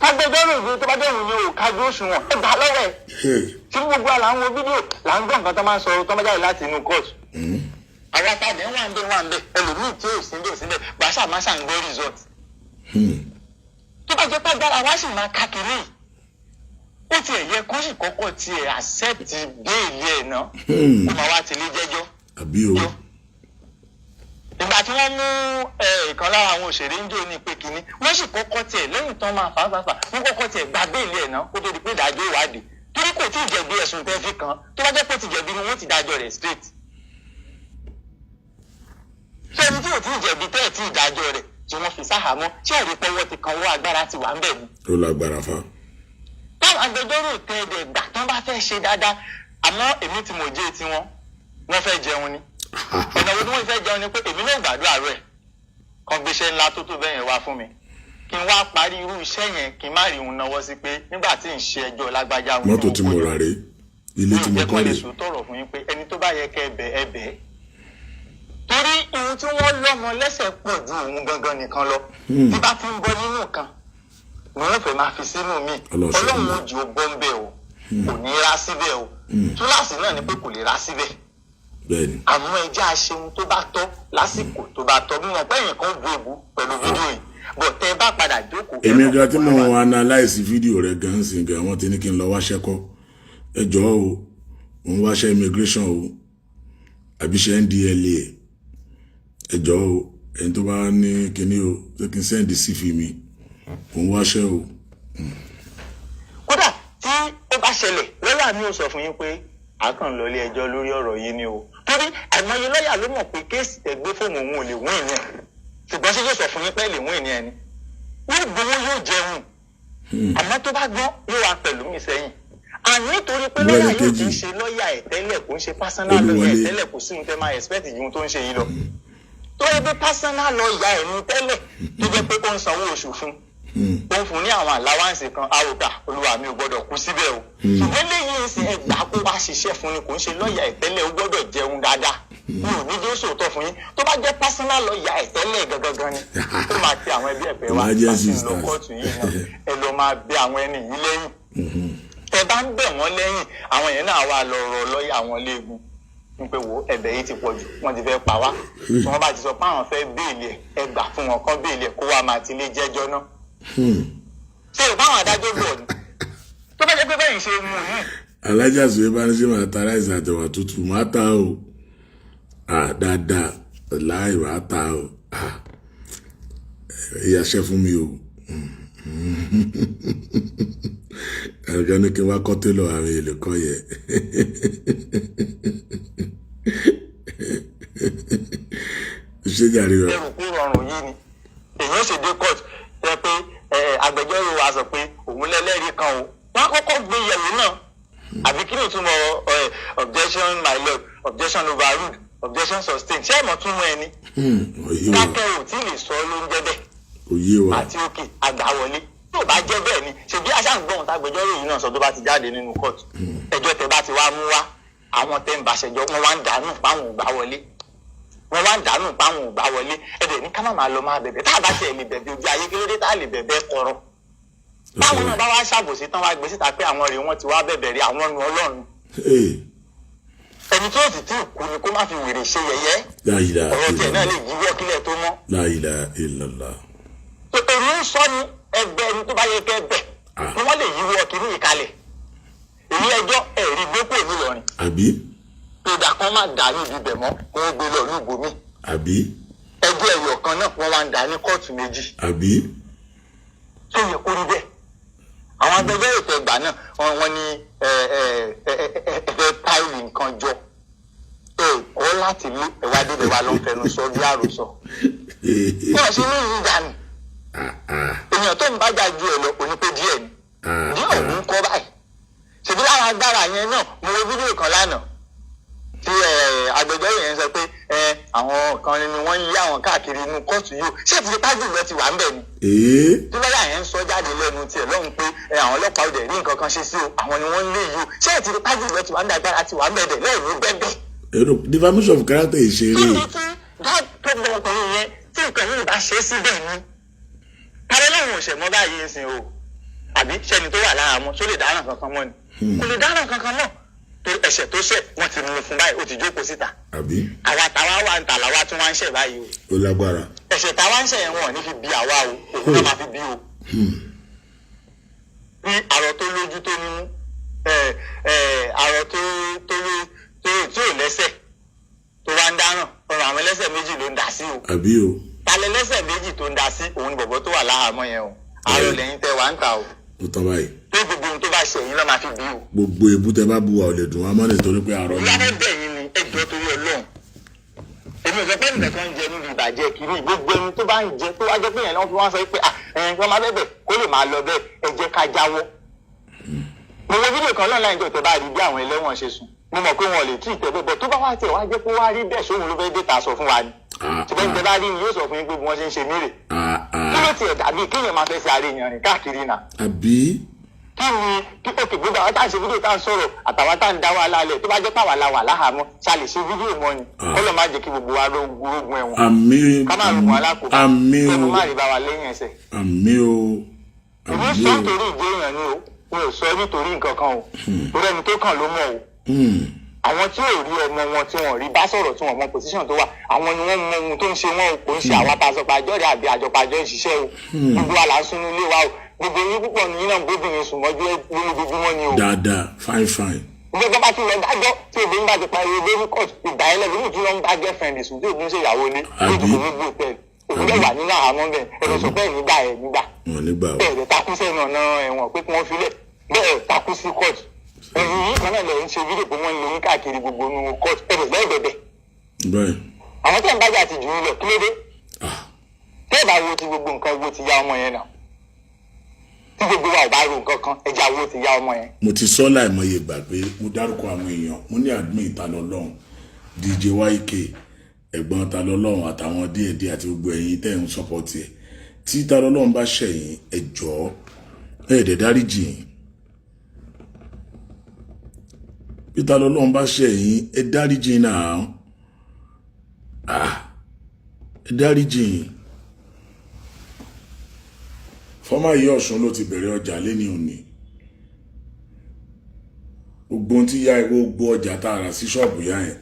Kágbẹjọ́rò ìlú tó bá dẹ̀rùn ni o, kájú òṣùwọ̀n, ẹ gbà lọ́wọ́ ẹ̀. Tí gbogbo àlà ń wo fídíò là ń gbọ́ nǹkan tó máa ń sọ tó máa jáde láti inú kóòtù. Àwọn àtàdé wà ń bẹ, wà ń bẹ. Ẹlòmíì tí ò sí ń bẹ, ò sí ń bẹ. Gbàṣà máa ṣà ń gbọ́ result. Tó bá jẹ́ pé agbára wa sì máa kákiri, ó tiẹ̀ yẹ kó sì kọ́kọ́ tiẹ̀ accept bail ẹ̀ náà, kó máa wá tilé jẹ́jọ́. Àbí o? Ìgbà tí wọ́n mú ìkan lára àwọn òṣèré ń jò ní pé kínní, wọ́n sì kọ́kọ́ tiẹ̀ lẹ́yìn tán máa fà á fà á fà, wọ́n kọ́kọ́ tiẹ̀ gba bail ẹ̀ náà kó tó di pé ìdájọ́ ìwádìí, torí kò tí ì jẹ̀bi ẹ̀sùn tẹ́ fi kàn án. Tó bá jẹ́ pé ó ti jẹ̀bi ni, wọ́n ti dájọ́ rẹ̀ straight. Ṣé ẹni tí ò tí ì jẹ̀bi tẹ́ ẹ̀ tí ì dájọ́ rẹ̀ tí wọ́n fi sáhàámọ́, ṣé ẹ̀rí pọ́wọ́ ti kan wọ́, agbára ti wà ń bẹ̀ ni? Ó lágbára fa. Táwọn agbẹjọ́rò tẹ ẹ̀dẹ̀ gbà tán bá fẹ́ ṣe dáadáa, àmọ́ èmi tí mo jẹ́ tiwọn, wọ́n fẹ́ jẹun ni. Ọ̀nà wo ni wọ́n fẹ́ jẹun ni pé èmi náà gbàdúrà rẹ̀ kan gbéṣẹ́ ńlá tó tó bẹ́yẹn wá fún mi, kí n wá parí irú iṣẹ́ yẹn, kí n má rí òun náwó sí pé nígbà tí n ṣe ẹjọ́ lágbájá òun. Mọ́tò tí mo rà rèé, ilé tí mo jẹ́ kọ́ kó lè rèé. sùn tọrọ fún yín pé ẹni tó bá yẹ kẹ́ ẹ bẹ̀, ẹ bẹ̀ ẹ́, torí ohun tí wọ́n lọ́mọ lẹ́sẹ̀ pọ̀ ju òun gangan nìkan lọ. Tí bá ti ń bọ́ nínú kan ni wọ́n fẹ́ máa fi sínú mi. Ọlọ́run ṣe Ọlọ́run fún ó jù ó bọ́ ń bẹ̀ o, kò ní rá síbẹ̀ o. Túláàsì náà ni pé kò lè rá síbẹ̀. Bẹ́ẹ̀ ni. Àmọ́ ẹjẹ́ àṣehun tó bá tọ́ lásìkò tó bá tọ́. Mímọ̀ pé èèyàn kan bu èbú pẹ̀lú fídíò yìí bọ̀, tẹ́ ẹ bá padà jókòó. Èmi gan tí mo analyse fídíò rẹ gan sí gan, wọ́n ti ní kí n lọ wáṣẹ́ kọ́. Ẹ jọ̀ọ́ o, mo ń wáṣẹ́ immigration o, àbí ṣe NDLEA. Ẹ jọ̀ọ́ o, ẹni tó bá ní kinní o, ṣé kí n send CV mi? Mo ń wáṣẹ́ o. Kódà tí ó bá ṣẹlẹ̀, lọ́yà mi ò sọ fún yín pé a kàn lọ ilé ẹjọ́ lórí ọ̀rọ̀ yìí ni o, torí àìmọye lọ́yà ló mọ̀ pé case ẹgbẹ́ fóònù òun ò lè win ẹ̀. Ṣùgbọ́n ṣé yóò sọ fún yín pé lè win ẹ̀ ni? Yóò gbowó, yóò jẹun, àmọ́ tó bá gbọ́n, yóò wá pẹ̀lú mi sẹ́yìn. Àní nítorí pé lọ́yà yóò ti ń ṣe lọ́yà ẹ̀ tẹ́lẹ̀, kò ń ṣe personal lọ́yà ẹ̀ tẹ́lẹ̀, kò sí ohun tẹ́ máa expect ju ohun tó ń ṣe yìí lọ. Tó yẹ pé personal lọ́yà ẹ̀ ní tẹ́lẹ̀, tó jẹ́ pé ó ń sanwó oṣù fún, ó ń fún ní àwọn allowance kan, àròkà olúwa mi ò gbọ́dọ̀ kú síbẹ̀ o. Ṣùgbọ́n lẹ́yìn ìsìn, ẹgbàá kó wá ṣiṣẹ́ fún ni, kò ń ṣe lọ́ọ̀yà ẹ̀ tẹ́lẹ̀, ó gbọ́dọ̀ jẹun dáadáa. Mi ò ní jẹ́ sòótọ́ fún yín, tó bá jẹ́ personal lọ́ọ̀yà ẹ̀ tẹ́lẹ̀ gangan ni, ó máa ti àwọn ẹbí ẹ̀fẹ̀ wá Emergency láti lọ kóòtù yìí náà. Ẹ lọ máa bẹ àwọn ẹni yìí lẹ́yìn. Tẹ bá ń bẹ̀ wọ́n lẹ́yìn, àwọn yẹn náà wà lọ rọ lọ́ọ̀yà wọn léegun ń pé wo, ẹ̀bẹ̀ yìí ti pọ̀ jù, wọ́n ti fẹ́ pa wá. Tí wọ́n bá ti sọ pé àwọn fẹ́ bail ẹ̀, ẹ gbà fún wọn kán bail ẹ̀, kó wá máa ti lé jẹ́jọ́ náà. Ṣé o báwọn adájọ́ gbọ́ ni? Tó bá jẹ́ pé bẹ́ẹ̀ ń ṣe mú un yìí. Alájà sèé bá ní ṣe máa ta rice àtẹ̀wà tútù, máa ta o. Ah, dáadáa láì máa ta o. Ah, ìyàṣẹ́ fún mi o. Ẹ̀rọ ní kí n wá kọ́ télọ̀, àwọn èlò kọ́ yẹ. Ṣé jàre rẹ? Ẹrù kú rọrùn yìí ni èyí ó ṣe dé court jẹ́ pé agbẹjọ́rò wa sọ pé òun lẹ́lẹ́rìí kan o, wọ́n á kọ́kọ́ gbé yẹ̀wò náà. Àbí kí ni ìtumọ̀ objection, my lord, objection overruled, objection sustained? Ṣé ẹ̀mọ́ túmọ̀ ẹni Òye wa. Dákẹ́ ò tí ì lè sọ ló ń jẹ́ bẹ́ẹ̀. Òye wa. Àti òkè àgbà wọlé, tí ò bá jẹ́ bẹ́ẹ̀ ni ṣebí aṣáǹgbọ̀n tágbẹjọ́rò yìí náà sọ tó bá ti jáde nínú court. Ẹjọ́ tẹ bá ti wá mú wá. Àwọn tẹ́ ń bàṣẹjọ, wọn wá ń dànù páwọn ò gbà wọlé, wọn wá ń dànù páwọn ò gbà wọlé. Ẹ̀dẹ̀ ní ká má máa lọ máa bẹ̀bẹ̀. Tá a bá tiẹ̀ lè bẹ̀bẹ̀ ojú ayé, kí ló dé tá a lè bẹ̀bẹ̀ kọ̀rọ̀? Báwọn náà bá wá ṣàbòsí tán, wá gbé síta pé àwọn rèé, wọ́n ti wá bẹ̀bẹ̀ rí àwọn nu Ọlọ́run. Ee. Ẹni tí ó sì tí ì kú ni kó má fi wèrè ṣe yẹ̀yẹ́. La ilaha Ọ̀rọ̀ tiẹ̀ náà illallah. lè yíwọ́ kílẹ̀ tó mọ́. La ilaha illallah. Tó èmi ń sọ ní ẹgbẹ́ ẹni tó bá yẹ kẹ́ bẹ̀ Ah. ni wọ́n lè yíwọ́ kínní ìkalẹ̀ èyí ẹjọ́ ẹ̀rí gbé kúrò nílọrin. Àbí? Ìdà kan má dà níbi ibẹ̀ mọ́, kó o gbé lọ ní ibòmí. Àbí? Ẹjọ́ ẹ̀yọ̀ kan náà, wọ́n wá ń dà ní kóòtù méjì. Àbí? Tó yẹ kó rí bẹ́ẹ̀? Àwọn agbẹjọ́rò tẹ gbà náà, wọ́n ní ẹ ẹ ẹ ẹ ẹ fẹ́ pile nǹkan jọ, ẹ kọ́ láti lé ẹ wá débẹ̀ wá ló ń fẹnu sọ bí àròsọ. Wọ́n ṣe ní ìyí dànù. Ah, ah. Èèyàn tó ń bájà ju ẹ lọ kò ní pé díẹ̀ ni. Ah. Díẹ̀ òun kọ́ báyìí. Ṣèbí lára agbára yẹn náà, mo wo fídíò kan lánàá tí agbẹjọ́rò yẹn sọ pé àwọn kan ni wọ́n ń lé àwọn káàkiri inú kóòtù yìí o. Ṣé ti pájú lọ ti wà ń bẹ̀ ni? Ee. Tí lọ́yà yẹn ń sọ jáde lẹ́nu tiẹ̀ lọ́hùn pé àwọn ọlọ́pàá ò dẹ̀ rí nǹkan kan ṣe sí o, àwọn ni wọ́n ń lé yìí o. Ṣé ti pájú lọ ti wà ń bẹ̀? Agbára ti wà ń bẹ̀ dẹ̀ lẹ́ẹ̀ni bẹ́ẹ̀. Èrò defamation of character ìṣeré. Kí ni tí dá tó mọ ọkùnrin yẹn tí nǹkan yìí bá ṣe é síbẹ̀ ni kárẹ́ láwọn òṣè mọ́ báyìí ń sìn o? Àbí ṣẹ́ni tó wà lára mọ́, ṣó lè dáràn kankan mọ́ ni? Kò lè dáràn kankan mọ́, torí ẹ̀ṣẹ̀ tó ṣẹ̀, wọ́n ti mú fún báyìí, ó ti jókòó síta. Àbí? Àwa táwa wà ń tà làwa tí wọ́n ń ṣẹ̀ báyìí o. Ó lágbára. Ẹ̀ṣẹ̀ táwa ń ṣẹ̀ yẹn, wọn ò ní fi bí àwa o, òun náà máa fi bí o. Bí àrò tó lójú tó nímú, ẹ ẹ àrò tó tí ò lẹ́sẹ̀ tó wá ń dáràn, ọ̀rọ̀ àwọn ẹlẹ́sẹ̀ méjì ló ń dá sí o. Àbí o? Talẹ̀ lẹ́sẹ̀ méjì tó ń dá sí? Òun ni bọ̀bọ̀ tó wà láhàámọ́ yẹn o. Àrò lẹ́yìn tẹ́ wà ń ta o. Ó tán báyìí. Pé gbogbo ohun tó bá ṣe, ẹ̀yin ló máa fi bí o. Gbogbo ebú tẹ bá bu wa ò lè dùn wá mọ́ nítorí pé àrọ ni. Ìyá fẹ́ bẹ̀ yín ni, ẹ jọ̀ọ́, torí Ọlọ́run. Èmi ò sọ pé nìkan kan ń jẹ níbi ìbàjẹ́ kiri. Gbogbo ẹni tó bá ń jẹ, tó wá jẹ́ pé yẹn lọ́wọ́ fi wá sọ pé ah, ẹ̀yin kan máa bẹ̀bẹ̀ kó lè máa lọ bẹ́ẹ̀, ẹ jẹ́ ká jáwọ́. Mo wo fídíò kan lọ́nà ìjọ tẹ bá rí bí àwọn ẹlẹ́wọ̀n ṣe sùn. Mo mọ̀ pé wọn ò lè tí ì tẹ́ bẹ́ẹ̀ bọ́. Tó bá wá tiẹ̀ wá jẹ́ pé wá rí bẹ́ẹ̀, sóhun ló fẹ́ dé ta sọ fún wa ni? Ah. Ṣùgbọ́n tẹ bá rí ni yóò sọ fún yín pé bí wọ́n ṣe ń ṣe mí rè. Ah. Kí Ah. ló tiẹ̀ dàbí kéèyàn máa fẹ́ ṣe àárẹ̀ èèyàn rìn káàkiri náà? Àbí? Kí ni kí òkè gbogbo àwọn tá à ń ṣe fídíò, tá à ń sọ̀rọ̀, àtàwọn tá à ń dá wa lálẹ́, tó bá jẹ́ pàwọ́ la wà láhàámọ́, ṣá lè ṣe fídíò mọ́ ni? Ah. Kọ́lọ̀ má jẹ́ kí gbogbo wa rógun ẹ̀wọ̀n. Àmín. Ká má rogun alákòóbá. Àmín Kẹ́nu o. má rí bá wa lẹ́yìn ẹsẹ̀. Àmín o. Èmi Àmín sọ o. nítorí ìjẹ́ èèyàn ni o, mi ò sọ nítorí nǹkan kan o, torí ẹni tó kàn ló mọ̀ o. Àwọn tí ò rí ọmọ wọn, tí wọn rí bá sọ̀rọ̀, tí wọn mọ position tó wà, àwọn ni wọ́n mọ ohun tó ń ṣe wọn o. Kò ń ṣe àwa tá a sọ pé àjọ rẹ̀ àbí àjọpàjọ ń ṣiṣẹ́ o. Gbogbo wa là ń sunú ilé wa o. Gbogbo yín, púpọ̀ ní yín náà, gbóbìnrin sùn mọ́jú lójoojúmọ́ ni o. Dáadáa, fine fine. Ìjọba bá tún lọ dájọ́ tí obìnrin bá ti pariwo lórí court, ìgbà yẹn lẹ́nu tí wọ́n ń bá girlfriend sùn tí obìnrin ṣe ìyàwó ilé. Àbí? Lójú kò ní gbé hotel, òun lè wà nínú àhámọ́ bẹ́ẹ̀. Ẹ̀rọ sọ bẹ́ẹ̀ nígbà ẹ̀ nígbà Wọn nígbà o. bẹ́ẹ̀ rẹ̀ takú sẹ́nu ọ̀nà ẹ̀wọ̀n pé kí wọ́n filẹ̀ bẹ́ẹ̀, takú sí court. Ẹ̀yìn yìí kan náà lẹ̀ ń ṣe fídíò pé wọ́n ń lé yín káàkiri gbogbo inú court, ẹ̀rẹ̀ lẹ́ẹ̀ bẹ̀bẹ̀. Bẹ́ẹ̀. Àwọn tẹ̀ ń bájà ti jù ú lọ, kí ló dé? Ah. Tẹ́ ẹ̀ bá wo ti gbogbo nǹkan, wo ti ya ọmọ yẹn náà. Tí gbogbo wa ò bá ro nǹkan kan, ẹja wo ti ya ọmọ yẹn. Mo ti sọ láìmọye ìgbà pé mo dárúkọ àwọn èèyàn, mo ní admin Ta lọ́lọ́run, DJ YK, ẹ̀gbọ́n Ta lọ́lọ́run, àtàwọn díẹ̀díẹ̀ àti gbogbo ẹ̀yin tẹ́ ń support ẹ̀. Tí Ta lọ́lọ́run bá ṣẹ̀yìn, ẹ jọ̀ọ́, ẹ dẹ̀ dáríjì yín. Bí Ta lọ́lọ́run bá ṣẹ̀yìn, ẹ dáríjì náà. Ah, ẹ dáríjì yín. Fọ́mà yìí, Ọ̀ṣun ló ti bẹ̀rẹ̀ ọjà lẹ́ni òní. Gbogbo ohun tí yá ẹ, gbogbo ọjà tá a rà sí ṣọ́ọ̀bù yá ẹ,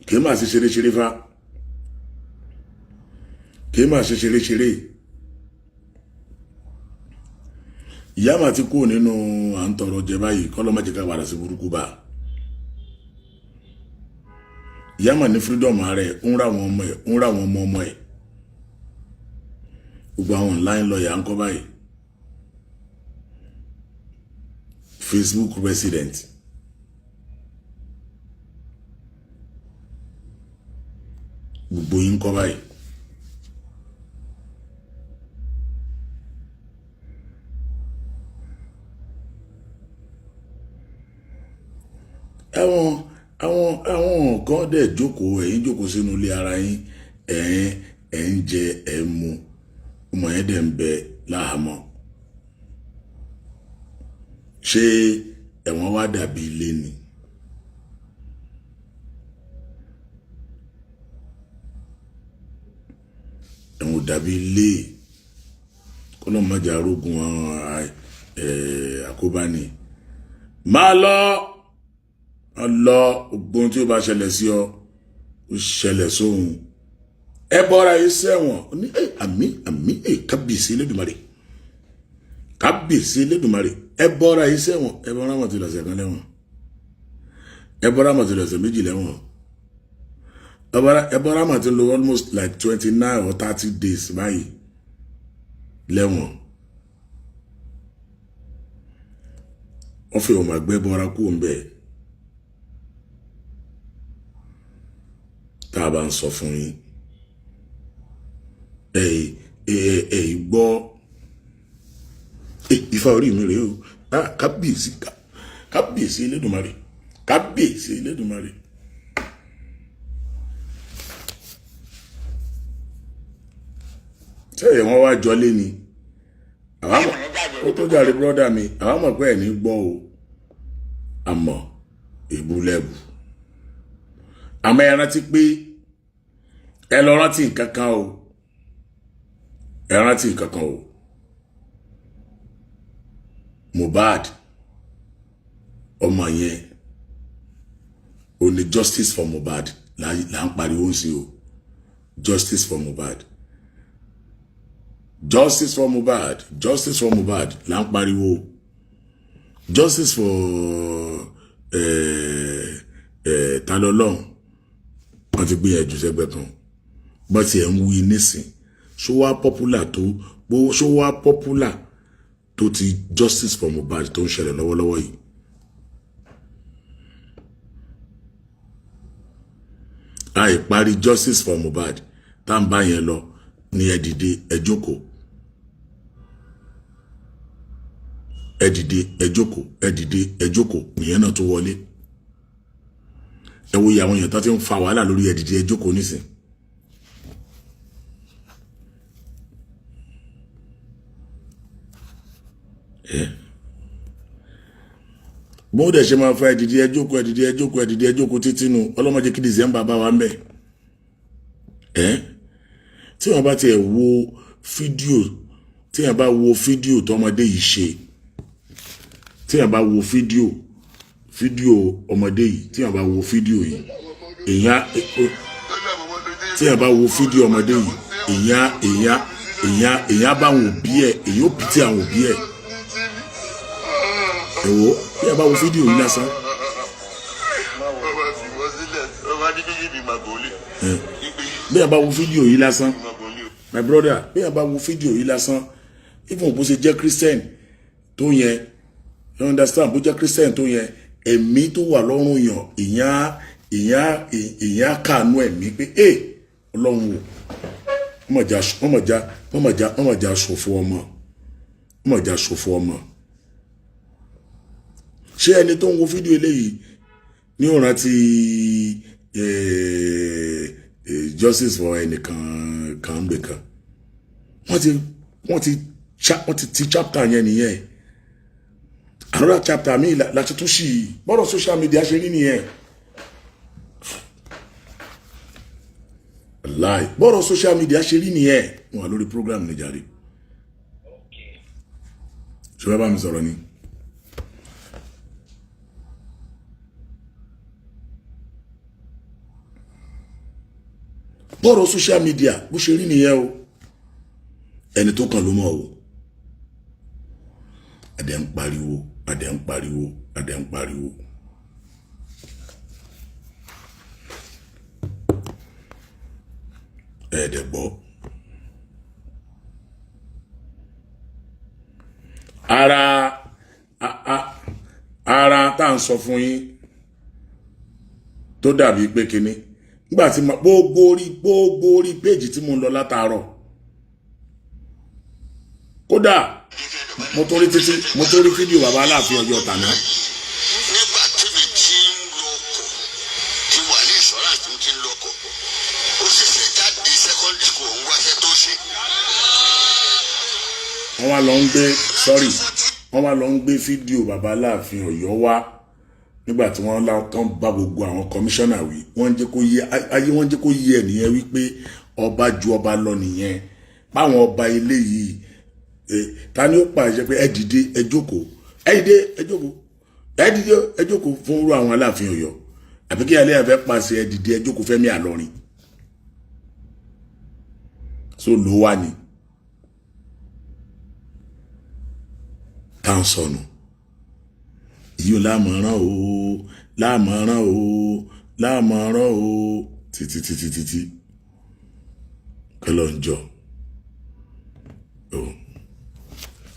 kì í máa ṣe ṣeréṣeré fa, kì í máa ṣe ṣeréṣeré. Ìyá mà ti kúrò nínú à ń tọrọ jẹ báyìí. Kọ́lọ́ má jẹ́ ká padà sí burúkú bá ìyá mà ní freedom ara ẹ̀, ń ra àwọn ọmọ ẹ̀, ń ra àwọn ọmọ ọmọ ẹ̀. Gbogbo àwọn online lawyer ń kọ́ báyìí, Facebook president. Gbogbo yín kọ́ báyìí. Àwọn kan dẹ̀ jókòó, ẹ̀yin jókòó sínú ilé ara yín, ẹ̀ ń jẹ, ẹ̀ ń mu, ọmọ yẹn dẹ̀ ń bẹ láhàámọ́. Ṣé Ẹ̀wọ̀n wá dàbí ilé ni. Ẹ̀wọ̀n ò dàbí ilé. Kọ́lọ́mọjà arógun àkóbá ni. Máa lọ lọ, gbogbo ohun tí ó bá ṣẹlẹ̀ sí ọ, ó ṣẹlẹ̀ sóhun. Ẹ bọ́ra yìí sẹ́wọ̀n ní. Àmín, àmín. Ẹ kábíyèsí Elédùmarè, kábíyèsí Elédùmarè. Ẹ bọ́ra yìí sẹ́wọ̀n. Ẹ bọ́ra mọ̀ ti lọ̀sẹ̀ kan lẹ́wọ̀n, ẹ bọ́ra mọ̀ ti lọ̀sẹ̀ 2 lẹ́wọ̀n, ẹ bọ́ra mọ̀ ti lò almost like 29 or 30 days báyìí lẹ́wọ̀n. Wọ́n fi ọmọ àgbẹ̀ bọ́ra kú ń bẹ́ẹ̀. Tá a bá ń sọ fún yín, ẹ ẹ ẹ gbọ́. Ifá orí mi rèé o. Kábíyèsí, kábíyèsí Elédùmarè, kábíyèsí Elédùmarè. Sẹ́yìn wọ́n wá jọlé ni ó tó jàre. Brother mi, àwọn mọ̀ pé ẹ̀ ní gbọ́ o, àmọ́ èbú lẹ́bù. Àmọ́ ẹ rántí pé ẹ lọ rántí nǹkan kan o, ẹ rántí nǹkan kan o. Mohbad, ọmọ yẹn ò ní justice for Mohbad là ń pariwo ń sí o. Justice for Mohbad, justice for Mohbad, justice for Mohbad là ń pariwo. Justice for Talọ́lọ́hún, wọ́n ti gbé ẹjù sẹ́gbẹ́ kan. Bọ́n ti ẹ̀ ń wí nísìn, ṣó wá popular tó, ṣó wá popular tó ti justice for Mohbad tó ń ṣẹlẹ̀ lọ́wọ́lọ́wọ́ yìí? Àìparí justice for Mohbad tá n bá yẹn lọ ní ẹ dìde, ẹ jókòó, ẹ dìde, ẹ jókòó, ẹ dìde, ẹ jókòó, nìyẹn náà tó wọlé. Ẹ wo iye àwọn èèyàn tó ti ń fa wàhálà lórí ẹ dìde, ẹ jókòó nísìn. Ẹ bó dẹ̀ ṣe máa fa ẹ dìde, ẹ jókòó, ẹ dìde, ẹ jókòó, ẹ dìde, ẹ jókòó títí nu ọlọ́mọdé kí December bá wa ń bẹ̀. Ẹ́ tí wọ́n bá tiẹ̀ wo fídíò, tí wọ́n bá wo fídíò tọmọdé yìí ṣe, tí wọ́n bá wo fídíò ọmọdé yìí, tí wọ́n bá wo fídíò yìí, èèyàn, tí wọ́n bá wo fídíò ọmọdé yìí, èèyàn bá àwọn òbí ẹ̀, èèyàn ó pìtì àwọn òbí ẹ̀. Ẹ wo bí wọ́n bá wo fídíò yìí lásán. Ọba fi wọ́n sílẹ̀, ọba ní kí yìí máa gòlè. Bí wọ́n bá wo fídíò yìí lásán, my brother, bí wọ́n bá wo fídíò yìí lásán, even bó ṣe jẹ́ Christian tó yẹn, you understand, bó jẹ́ Christian tó yẹn, ẹ̀mí tó wà lọ́rùn yàn, èèyàn kàánú ẹ̀mí pé ẹ Ọlọ́run o, wọ́n mọ̀ já ṣòfò ọmọ, wọ́n mọ̀ já ṣòfò ọmọ. Ṣé ẹni tó ń wo fídíò eléyìí ní ó rántí justice for ẹnìkan kan ń gbé kan? Wọ́n ti ti chapter yẹn nìyẹn. Another chapter mi láti tún ṣì bọ́rọ̀ social media ṣe rí nìyẹn. Láì bọ́rọ̀ social media ṣe rí nìyẹn. Wọn wà lórí program ní jàre. Ṣé wọ́n bá mi sọ̀rọ̀ ni? Bọ́rọ̀ social media bó ṣe rí nìyẹn o. Ẹni tó kàn ló mọ̀ o. Adẹ̀ ń pariwo, adẹ̀ ń pariwo, adẹ̀ ń pariwo. Ẹ̀ẹ́dẹ̀ gbọ́. Ara tá à ń sọ fún yín tó dàbí pé kinní nígbà tí gbogbo orí péjì tí mo ń lọ látàárọ̀, kódà mo tó rí títí mo tó rí fídíò bàbá Aláàfin ọjọ́ tàná. Nígbà tẹ́mi tí ń lọ ọkọ̀, tí wà ní insurance, tí mo ti ń lọ ọkọ̀, ó ṣẹ̀ṣẹ̀ jáde secondary school, òun wáṣẹ́ tó ṣe. Wọ́n wá lọ ń gbé, sorry. Wọ́n wá lọ ń gbé fídíò bàbá Aláàfin Ọ̀yọ́ wá nígbà tí wọ́n tán bá gbogbo àwọn kọmíṣánná wí. Wọ́n jẹ́ kó yé ayé, wọ́n jẹ́ kó yé ẹ̀ nìyẹn wípé ọba ju ọba lọ nìyẹn. Báwọn ọba ilé yìí, ta ni ó pàṣẹ pé ẹ dìde, ẹ jókòó, ẹ dìde, ẹ jókòó, ẹ dìde, ẹ jókòó fún irú àwọn Aláàfin Ọ̀yọ́? Àbí kí alẹ́ àfẹ́ pàṣẹ ẹ dìde, ẹ jókòó Fẹ́mi Àlọrin so ló wà ní tá à ń sọnù yìí ò lámọ̀ràn o, lámọ̀ràn o, lámọ̀ràn o, títí títí títí kẹlọ ń jọ o.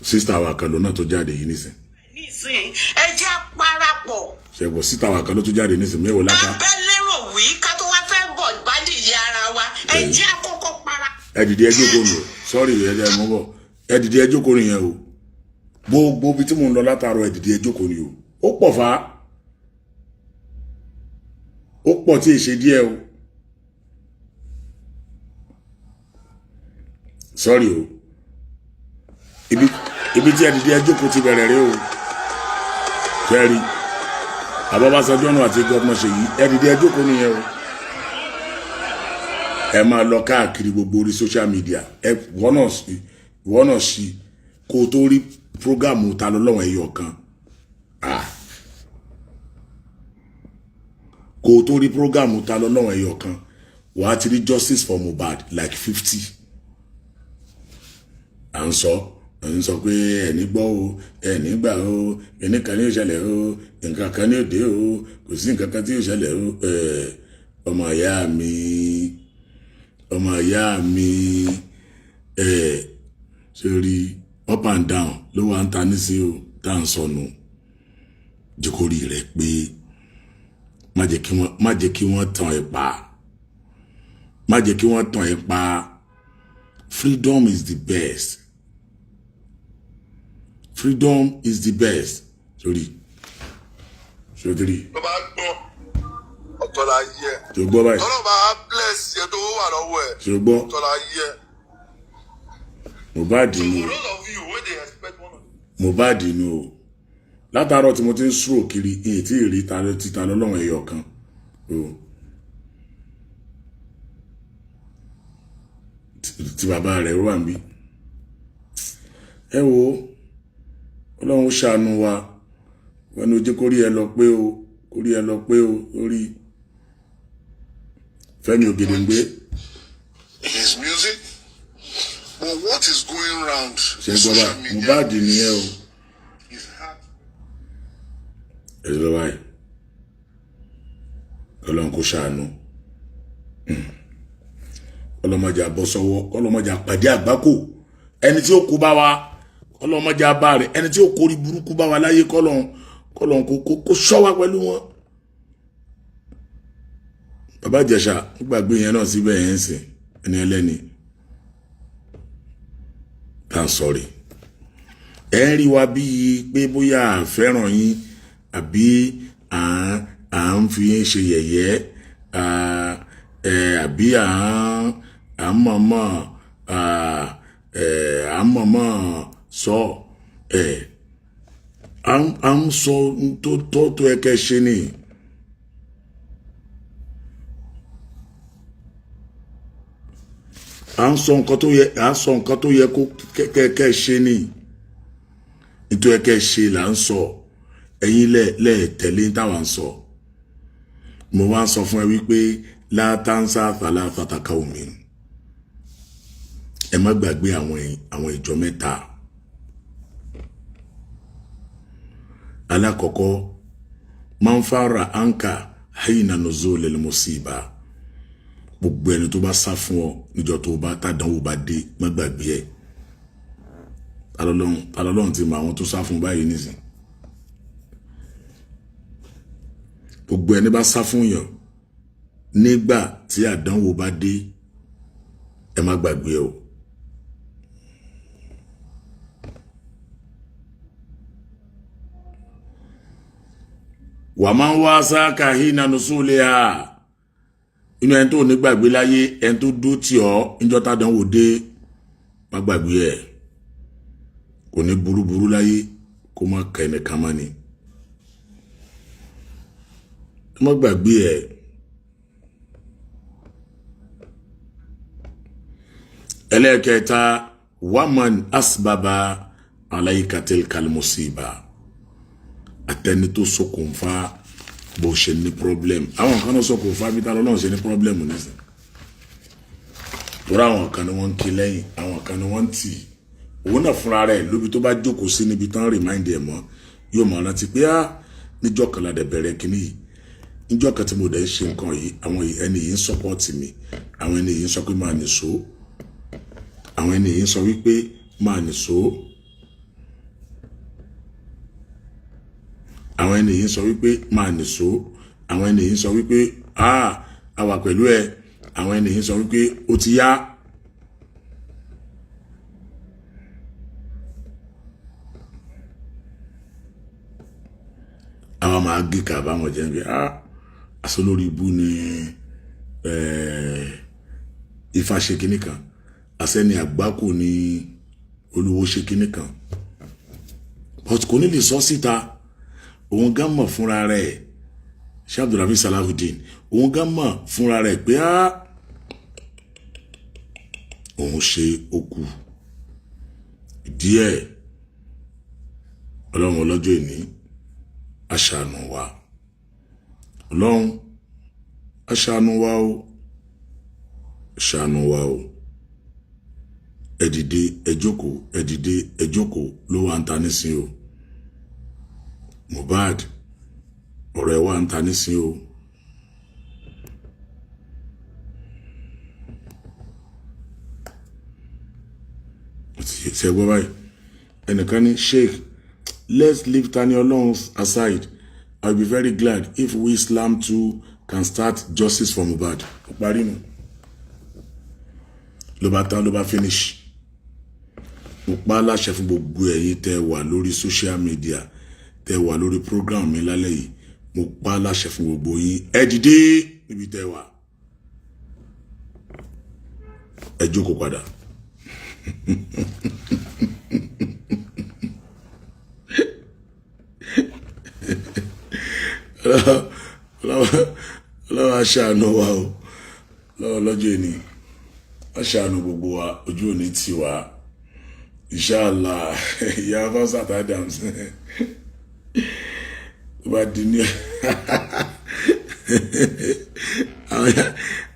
Sísítà wa kan lónà tó jáde yìí nísìn. Nísìnyí, ẹ jẹ́ parapọ̀. Ṣẹ̀gbọ́n, sísítà wa kan ló tó jáde nísìn mẹ́wòó lápá. Abẹ́ lérò wí ká tó wá fẹ́ bọ̀ gbádìí ara wa, ẹ jẹ́ àkọ́kọ́ para. Ẹ dìde, ẹ jókòó nù. Sọ́ọ̀rì, ẹ jẹ́ mọ́ bọ̀. Ẹ dìde, ẹ jókòó nìyẹn o. Gbogbo ibi tí mò ń lọ látàárọ̀, ẹ dìde, ẹ jókòó ni o. Ó pọ̀ fa, ó pọ̀ tí ì ṣe díẹ̀ o. Sọ́ọ̀rì o, ibi tí ẹ dìde, ẹ jókòó ti bẹ̀rẹ̀ rẹ o. Kẹ́rì Àbábásanjọ́ náà àti gómìnà Ṣèyí, ẹ dìde, ẹ jókòó nìyẹn o. Ẹ máa lọ káàkiri gbogbo orí social media, ẹ wọ́n náà sí kó o tó rí prógámù Ta lọ́lọ́run ẹyọ kan. Ah, kó o tó rí prógámù Ta lọ́lọ́run ẹyọ kan, wàá ti rí justice for Mohbad like 50. À ń sọ pé ẹni gbọ́ o, ẹni gbà o, ẹni kan ní ìṣẹ̀lẹ̀ o, nǹkan kan ní òde o, kò sí nǹkan kan tí ìṣẹ̀lẹ̀ o. Ọmọ ìyá mi, ọmọ ìyá mi, sórí up and down ló wà ń ta nísìnyí o. Tá à ń sọnù, jẹ́kórì rẹ̀ pé má jẹ́ kí wọ́n tàn ẹ́ pa, má jẹ́ kí wọ́n tàn ẹ́ pa. Freedom is the best, freedom is the best. Sórí sórí. Tó bá gbọ́, ọ̀tọ̀ la yẹ. Tó gbọ́ báyìí. Tọ́lọ́ bá bless yẹ tó wà lọ́wọ́ ẹ̀. Tó gbọ́. Ọ̀tọ̀ la yẹ. Mohbad So ni for those of you wey dey expect one of Mohbad ni o. Látàárọ̀ tí mo ti ń sùrò kiri, ìyìn tí ì rí ta títa lọ́lọ́run ẹyọ kan o. Tí bàbá rẹ̀ wà níbí, ẹ wo, Ọlọ́run ṣàánú wa. Wọn ní ojú kórí ẹ lọ pé o, kórí ẹ lọ pé o. Orí Fẹ́mi Ògèdèǹgbé. His music, but what is going round Ṣe gbọ́ social báyìí? media Mohbad nìyẹn o. is hard. Ẹ lọ báyìí, Ọlọ́run kò ṣàánú. Ọlọ́mọdé àbọ̀ sọ́wọ́, ọlọ́mọdé àpàdé àgbákò ẹni tí ó kó bá wa, ọlọ́mọdé àbá rẹ̀, ẹni tí ó kórí burúkú bá wa láyé, kọ́lọ́n kọ́lọ́n kó ṣọ́ wa pẹ̀lú wọn. Bàbá Ìjẹ̀ṣà ń gbàgbé yẹn náà síbẹ̀ yẹn ń sìn ẹni ẹlẹ́ni tá à ń sọ̀rọ̀. Ẹ ń rí wa bíi pé bóyá à ń fẹ́ràn yín àbí à ń fi yín ṣe yẹ̀yẹ́ àbí à ń mọ̀mọ́ sọ ẹ, à ń sọ tó tó tó ẹ kẹ́ ṣe ni. À ń sọ nǹkan tó yẹ kó kẹ́ ṣe ni. Nítorí ẹ kẹ́ ṣe là ń sọ. Ẹ̀yin lẹ tẹ̀lé táwa ń sọ. Mo wá ń sọ fún ẹ wípé látàǹsà tàlà fàtàkà omi, ẹ má gbàgbé àwọn ìjọ mẹ́ta. Alákọ̀ọ́kọ́, man fara anka hayina nuzul al musiba, gbogbo ẹni tó bá sá fún ọ níjọ́ tó bá tàdánwò bá dé, má gbàgbé ẹ. Alọ́lọ́run ti mọ àwọn tó sá fún báyìí nísìn. Gbogbo ẹni bá sá fún yàn nígbà tí àdánwò bá dé, ẹ má gbàgbé ẹ o. Wà máa ń wá sáàkà hínà nùsùlẹ̀ à inú ẹni tó ní gbàgbé láyé, ẹni tó dó tì ọ́ níjọ́ tádánwò dé, má gbàgbé ẹ̀. Kò ní burúburú láyé. Kó má ka ẹnìkan mọ́ ni. Ẹ má gbàgbé ẹ̀. Ẹlẹ́ẹ̀kẹta, waman asbaba alayka tilkal musiba, àtẹni tó ṣokùnfà bó ṣe ní problem. Àwọn kan náà ṣokùnfà bí tá lọ́nà ṣe ní problem nísìnyí, torí àwọn kan ni wọ́n ń kí lẹ́yìn, àwọn kan ni wọ́n ń tì í. Òun náà fúnra rẹ̀ lóbi tó bá jókòó sí níbi tán, remind ẹ̀ mọ́, yóò mọ̀ rántí pé á níjọ́ kan la dẹ̀ bẹ̀rẹ̀ kínní yìí, níjọ́ kan tí mo dẹ̀ ń ṣe nǹkan yìí, àwọn ẹni yìí ń support mi, àwọn ẹni yìí ń sọ pé máa nìṣó, àwọn ẹni yìí ń sọ wípé máa nìṣó, àwọn ẹni yìí ń sọ wípé máa nìṣó, àwọn ẹni yìí ń sọ wípé ah, a wà pẹ̀lú ẹ, àwọn ẹni yìí ń sọ wípé ó ti yá. Àwọn máa gé kàbámọ̀ jẹ́ pé ah, aṣọ lórí ibú ni ifá ṣe kinní kan, àṣẹni àgbákò ni olúwo ṣe kinní kan, but kò ní lè sọ síta. Òun gán mọ̀ fúnra rẹ̀, ṣé Abdulrafi Salahudeen, òun gán mọ̀ fúnra rẹ̀ pé á òun ṣe okù díẹ̀. Ọlọ́run ọlọ́jọ́ ìní aṣàánú wa, Ọlọ́run aṣàánú wa o, ṣàánú wa o. Ẹ dìde, ẹ jókòó, ẹ dìde, ẹ jókòó ló wà ń ta nísìn o. Mohbad, ọ̀rọ̀ ẹ̀ wà ń ta nísìn o. Ṣe gbọ́ báyìí? Ẹnìkan ní, "Sheikh, let's leave Tani Olohun aside. I will be very glad if we Islam too can start justice for Mohbad." Ó parí nu, ló bá tán, ló bá finish. Mo pa á láṣẹ fún gbogbo ẹ̀yin tẹ́ wà lórí social media, tẹ́ wà lórí program mi lálẹ́ yìí, mo pa á láṣẹ fún gbogbo yín, ẹ dìde níbi tẹ́ wà, ẹ jókòó padà. Ọlọ́wọ́ aṣàánú wa o. Lọ́wọ́ lọ́jọ́ ìní aṣàánú gbogbo wa, ojú òní tì wá, inshallah. Ìyá Fásitì Adams tó bá di ní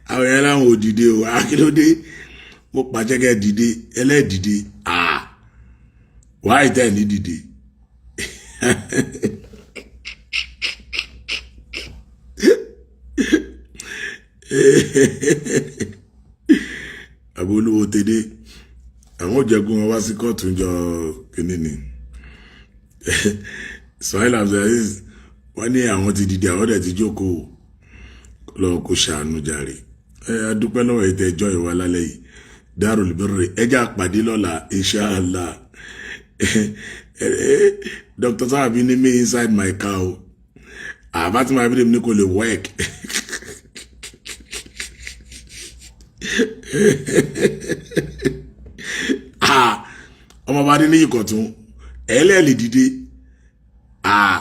àwọn yẹn láwọn ò dìde o. Akílódé? Mo pàṣẹ kẹ́ dìde, ẹlẹ́dìde wàá ìtẹ́ ní dìde. Àbí olúwo tèdè àwọn òjẹ̀gùn wọn wá sí kóòtù jọ kínní ni. Ismail Abdulaziz, wọ́n ní àwọn ti dìde, àwọn dẹ̀ ti jókòó lọ́wọ́. Kó ṣàánú jàre. Ẹ adúpẹ́ lọ́wọ́ ẹ̀ tẹ́ ẹjọ́ ìwà lálẹ́ yìí. Darul Birri, ẹjẹ́ àpàdé lọ́la, inshallah. Dr. Sábàbí ní me inside my car o. Àbá tí màá bí ní kò lè work. Ah, ọmọ bá dé ní ìkọ̀tún ẹlẹ́ẹ̀lì dìde. Ah,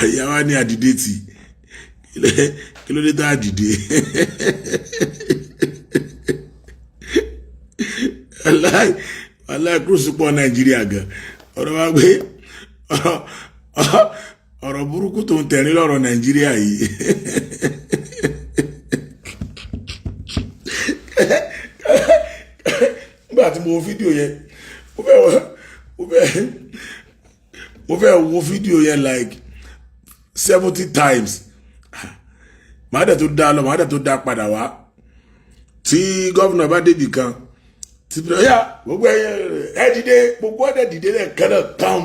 àyàwá ní àdìdé tì, kí ló dé tá a dìde? Aláì aláì kúrúsù pọ̀ Nàìjíríà gan. Ọ̀rọ̀ wa gbé ọ̀rọ̀ burúkú tó ń tẹ̀rín lọ́rọ̀ Nàìjíríà yìí. Nígbà tí mo wo fídíò yẹn, mo fẹ́ wo fídíò yẹn like 70 times. Màá dẹ̀ tó dá lọ, màá dẹ̀ tó dá padà wá. Tí governor bá débì kan tí bí ọyá gbogbo ẹ, ẹ dìde, gbogbo ẹ dẹ̀ dìde lẹ́ẹ̀kan náà kàn.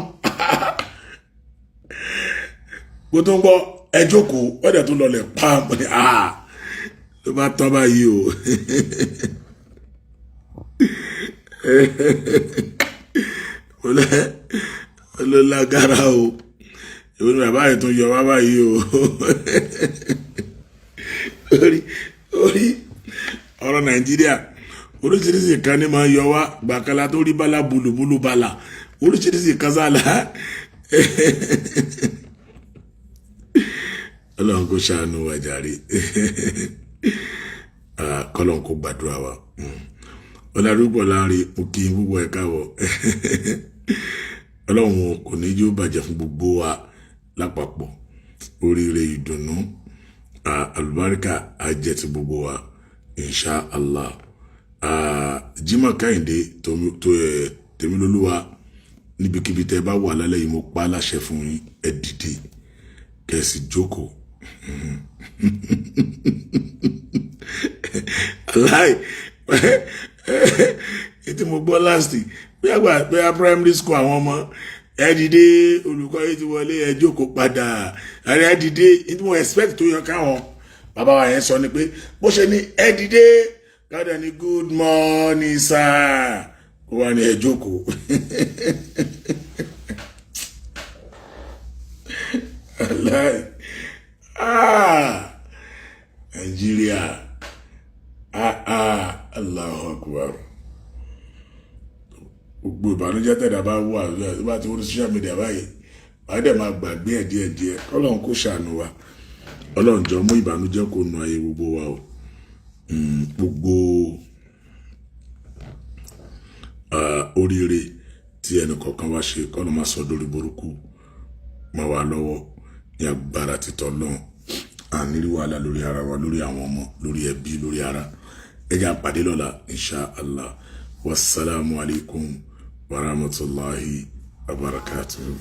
Kó tó ń gbọ́ ẹ jókòó, ẹ dẹ̀ tó lọlẹ̀ pam ní ah, ló bá tán báyìí o. Olólágara o, ìwé ni bàbá yìí tún yọ wá báyìí o. Orí orí ọ̀rọ̀ Nàìjíríà, oríṣiríṣi kan ní máa ń yọ wá gbàkálà tó rí bala bulubulu bala. Oríṣiríṣi kan sálà. Ọlọ́run kò ṣàánú wa jàre. Ah, kọ́lọ́run kò gbàdúrà wa. Ọlárúbọ̀ láàrin, mo kí n púpọ̀, ẹ̀ káàbọ̀. Ọlọ́run kò ní yóò bàjẹ́ fún gbogbo wa lápapọ̀. Oríire, ìdùnnú, àlùbáríkà á jẹ́ ti gbogbo wa, insha Allah. Jimoh Kẹ́hìndé Tèmilolúwa, níbikíbi tẹ́ bá wà lálẹ́ yìí, mo pa á láṣẹ fún yín, ẹ dìde kẹ́ ẹ sì jókòó. Aláì ètí mo gbọ́ last, bí àgbà pé primary school, àwọn ọmọ, ẹ dìde, olùkọ́ yìí ti wọlé, ẹ jókòó padà, ẹ dìde. Ètí mo expect tó yọ káwọn bàbá wa yẹn sọ ni pé bó ṣe ní ẹ dìde, káàdà ní "Good morning, sir", kó wá ní ẹ jókòó. Aláì, ah, Nàìjíríà, ah ah, Allahu Akbar. Gbogbo ìbànújẹ́ tẹ̀dá bá wà tó bá ti wọ́n social media báyìí, wàá dẹ̀ máa gbàgbé ẹ̀ díẹ̀díẹ̀. Kọ́lọ́run kó ṣàánú wa. Ọlọ́run jọ, mú ìbànújẹ́ kó nu ayé gbogbo wa o. Gbogbo oríire tí ẹnì kọ̀ọ̀kan wá ṣe, kọ́lọ́run máa sọ lórí burúkú mọ́ wa lọ́wọ́ ní agbára títọ́ lọ́hùn. Àníri wàhálà lórí ara wa, lórí àwọn ọmọ, lórí ẹbí, lórí ara. Ẹ jẹ́ á pàdé lọ́la, insha Allah. Wasalaamu alaykum wa rahmatulahi wa barakatuhu.